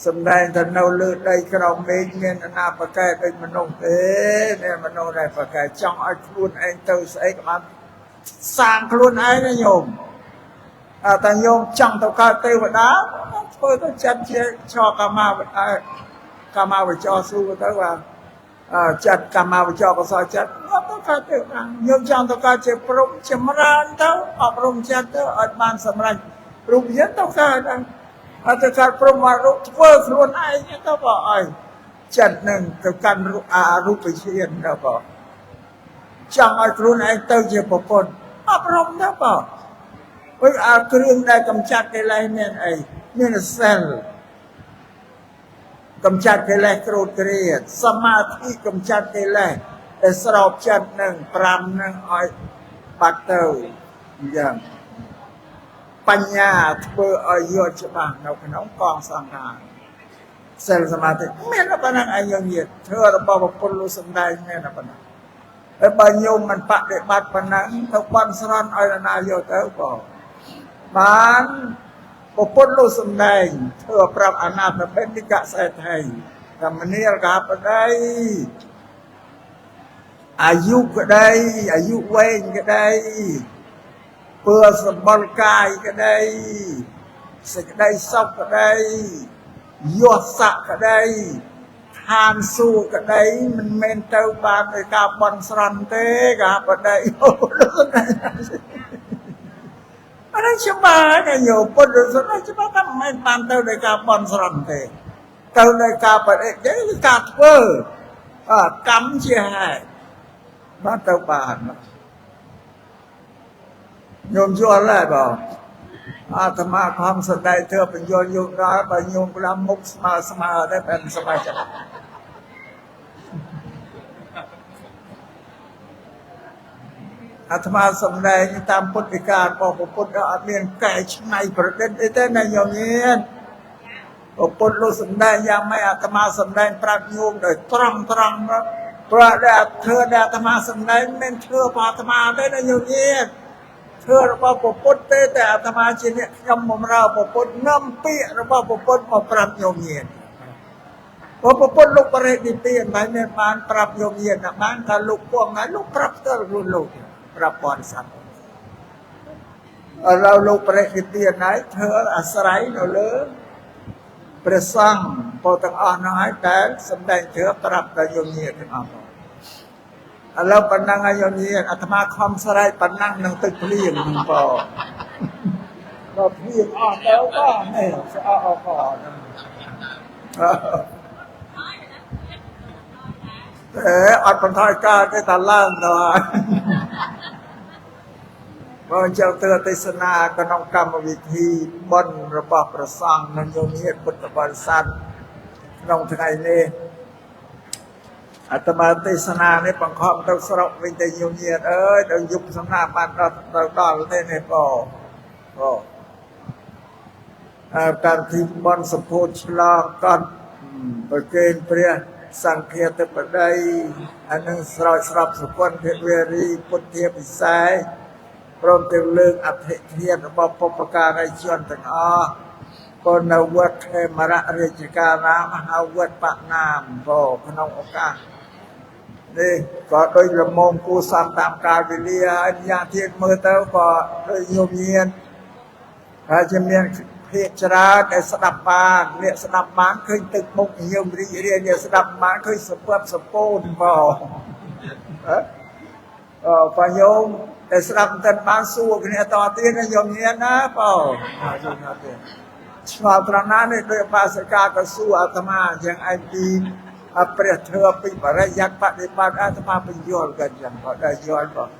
សម្ដែងថានៅលើដីក្រោមមេឃមានអនាបកែដូចមនុស្សទេមានមនុស្សដែលបកែចង់ឲ្យខ្លួនឯងទៅស្អីក៏បានសាងខ្លួនឯងណាញោម តែញោមចង់ទៅកើតទេវតាធ្វើទៅចិត្តជាឆកាមាកាមាវចរស៊ូទៅបាទចិត្តកាមាវចរកសលចិត្តអត់ទៅកើតទេវតាញោមចង់ទៅកើតជាព្រំចម្រើនទៅអប់រំចិត្តទៅឲ្យបានសម្រេចរូបយើងទៅកើតអត់ទៅកើតព្រំមករូបធ្វើខ្លួនឯងទៅបើឲ្យចិត្តនឹងទៅកាន់រូបឈានទៅបើចង់ឲ្យខ្លួនឯងទៅជាប្រពន្ធអប់រំទៅបើព្រោះអាគ្រឿងដែលកំចាត់កិលេសមានអីមានសិលកំចាត់កិលេសក្រោធគ្រាតសមាធិកំចាត់កិលេសដែលស្របចិត្តនឹង5នឹងឲ្យបាត់ទៅយ៉ាងបញ្ញាធ្វើឲ្យយល់ច្បាស់នៅក្នុងកងសង្ខារសិលសមាធិមានតែប៉ុណ្ណឹងឯងយើងញាតធ្វើរបស់ពុទ្ធលោកសំដែងមានតែប៉ុណ្ណឹងហើយបើញោមមិនបដិបត្តិប៉ុណ្ណឹងទៅបន់ស្រន់ឲ្យនរណាយកទៅបើបានពុទ្ធលោកសំដែងធ្វើប្រាប់អនាថបិណ្ឌិកសេដ្ឋីថាមនាលកាបដីអាយុក្តីអាយុវែងក្តីពើសម្បុរកាយក្តីសេចក្តីសុខក្តីយស័កក្តីឋានសួគ៌ក្តីមិនមែនទៅបានដោយការបន់ស្រន់ទេកាបដីអរច្បាស់ណាយោពុទ្ធសាសនាច្បាស់ថាមិនមែនបានទៅដោយការបន់ស្រន់ទេទៅដោយការបដិគឺការធ្វើកម្មជាហេតុបានទៅបានញោមយល់ហើយបងអាត្មាខំសដែកធ្វើបញ្យល់ញោមដល់បើញោមក្តាំមុខស្មើស្មើតែមិនសប្បាយចិត្តអាត្មាសំដែងតាមពុទ្ធិការបស់ពុទ្ធអត់មានកែច្នៃប្រឌិតអីទេណាញោមញាតពុទ្ធលោកសំដែងយ៉ាងម៉េចអាត្មាសំដែងប្រាប់ញោមដោយត្រង់ត្រង់ព្រោះដែលធ្វើដែលអាត្មាសំដែងមិនធ្វើរបស់អាត្មាទេណាញោមញាតធ្វើរបស់ពុទ្ធទេតែអាត្មាជាអ្នកខ្ញុំបម្រើពុទ្ធនាំពាក្យរបស់ពុទ្ធមកប្រាប់ញោមញាតព្រោះពុទ្ធលោកបរិនិព្វានមិនមានបានប្រាប់ញោមញាតណាបានថាលោកពងហើយលោកប្រាប់ផ្ទាល់ខ្លួនលោកប្រាប់បរិស័ទឥឡូវលោកបរិនិព្វានហើយធ្វើអាស្រ័យនៅលើព្រះសង្ឃពោទាំងអស់នោះហើយតែសម្ដែងធ្វើប្រាប់ដល់ញោមញាតទាំងអស់ឥឡូវប៉ុណ្ណឹងហើយញោមញាតអាត្មាខំស្រែកប៉ុណ្ណឹងនឹងទឹកភ្លៀងនឹងបងដល់ភ្លៀងអស់ទៅក៏នេះស្អកអកតែអត់បន្ថយកើតទេតែឡើងទៅហើយបើអញ្ចឹងទៅទេសនាក្នុងកម្មវិធីបុណ្យរបស់ព្រះសង្ឃនិងញោមញាតពុទ្ធបរិស័ទក្នុងថ្ងៃនេះអាត្មាទេសនានេះបង្ខំទៅស្រុកវិញទៅញោមញាតអើយដល់យប់សំណាបានដល់ទៅដល់ទេនេះបងបងកម្មវិធីបុណ្យសម្ពោធឆ្លងកត់ប្រគេនព្រះសង្ឃាធិបតីអានឹងស្រោចស្រពសុគន្ធវេរីពុទ្ធាពិសេសព្រមទាំងលើកអធិធាតុរបស់បុព្វការីជនទាំងអស់ក៏នៅវត្តខេមរៈរាជការាមហៅវត្តបាក់ណាមក៏ក្នុងឱកាសនេះក៏ដូចលមងគូសំតាមកាលវេលាហើយយ៉ាងទៀតមើលទៅក៏ដូចញោមញាតហើយជាមានភាកច្រើនដែលស្ដាប់បានអ្នកស្ដាប់បានឃើញទឹកមុខញោមរីករាយអ្នកស្ដាប់បានឃើញសពត់សពូនបងអឺបើញោមតែស្ដាប់មិនបានសួរគ្នាតទៀតណាញោមញាតណាបងញោមញាតទៀតឆ្ងល់ត្រង់ណានេះដោយបាសិកាក៏សួរអាត្មាយ៉ាងឯងពីព្រះធម៌ពីបរិយ័តបដិបត្តិអាត្មាបញ្យល់กันយ៉ាងក៏ដែរយល់បង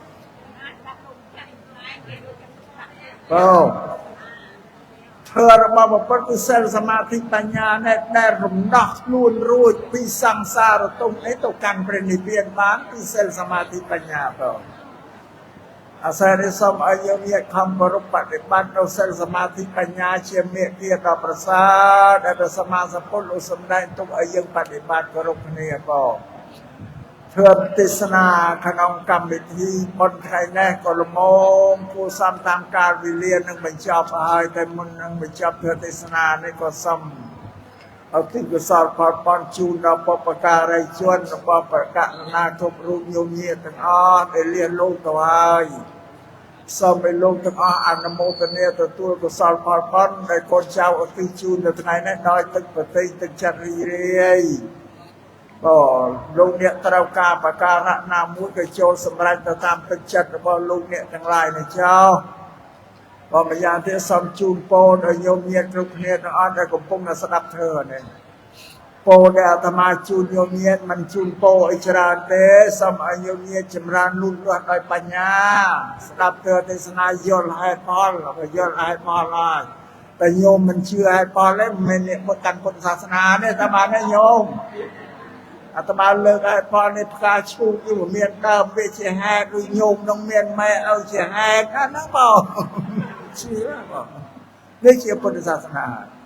បងធម៌របស់ពុទ្ធគឺសិលសមាធិបញ្ញានេះដែលរំដោះខ្លួនរួចពីសង្សារទុក្ខនេះទៅកាន់ព្រះនិព្វានបានពីសិលសមាធិបញ្ញាបងអាស្រ័យនេះសូមឲ្យយើងមានខំគោរពបដិបត្តិនៅសិលសមាធិបញ្ញាជាមេគាដ៏ប្រសើរដែលព្រះសម្មាសម្ពុទ្ធលោកសម្ដែងទុកឲ្យយើងបដិបត្តិគោរពគ្នាបងធ្វើទេសនាក្នុងកម្មវិធីបុណ្យថ្ងៃនេះក៏ល្មមគួរសមតាមកាលវេលានឹងបញ្ចប់ហើយតែមុននឹងបញ្ចប់ធ្វើទេសនានេះក៏សូមឧទ្ទិសកុសលផលបុណ្យជូនដល់បុព្វការីជនរបស់ប្រកាសណាគ្រប់រូបញោមញាតទាំងអស់ដែលលះលោកទៅហើយ សូមឲ្យលោកទាំងអស់អនុមោទនាទទួលកុសលផលបុណ្យដែលកូនចៅឧទ្ទិសជូននៅថ្ងៃនេះដោយទឹកប្រតិទឹកចិត្តរីករាយ។ បើលោកអ្នកត្រូវការបការៈណាមួយ ក៏ចូលសម្រេចទៅតាមទឹកចិត្តរបស់លោកអ្នកទាំងឡាយណាចោ។ បើម្យ៉ាងទៀត សូមជូនពរដល់ញោមញាតគ្រប់គ្នាទាំងអស់ដែលកំពុងតែស្ដាប់ធម៌នេះ។ ពរដែលអាត្មាជូនញោមញាត មិនជូនពរឲ្យច្រើនទេ សូមឲ្យញោមញាតចម្រើនលូតលាស់ដោយបញ្ញា ស្ដាប់ធម៌ទេសនាយល់ហេតុផល ក៏យល់ហេតុផលហើយ។ តែញោមមិនជឿហេតុផលទេ មិនមែនអ្នកពុទ្ធកាន់ពុទ្ធសាសនាទេ តែបានទេញោម។ អាត្មាលើកហេតុផលនេះ ផ្កាឈូកវាមានដើមវាជាហេតុ ឬញោមនឹងមានម៉ែឲ្យជាហេតុ អាហ្នឹងបងជឿបង នេះជាពុទ្ធសាសនា។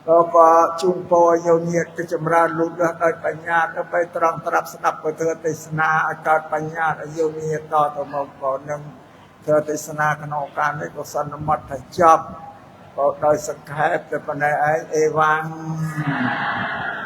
ក៏ជូនពរញោមញាតទៅចម្រើនលូតលាស់ដោយបញ្ញា ដើម្បីត្រង់ត្រាប់ស្ដាប់ពធទេសនាឲ្យកើតបញ្ញាឲ្យញោមញាតតទៅមក។ ក៏នឹងធម៌ទេសនាក្នុងឱកាសនេះក៏សន្មត់ថាចប់ ក៏ដោយសង្ខេបតែប៉ុណ្ណេះឯង អេវ៉ាំង។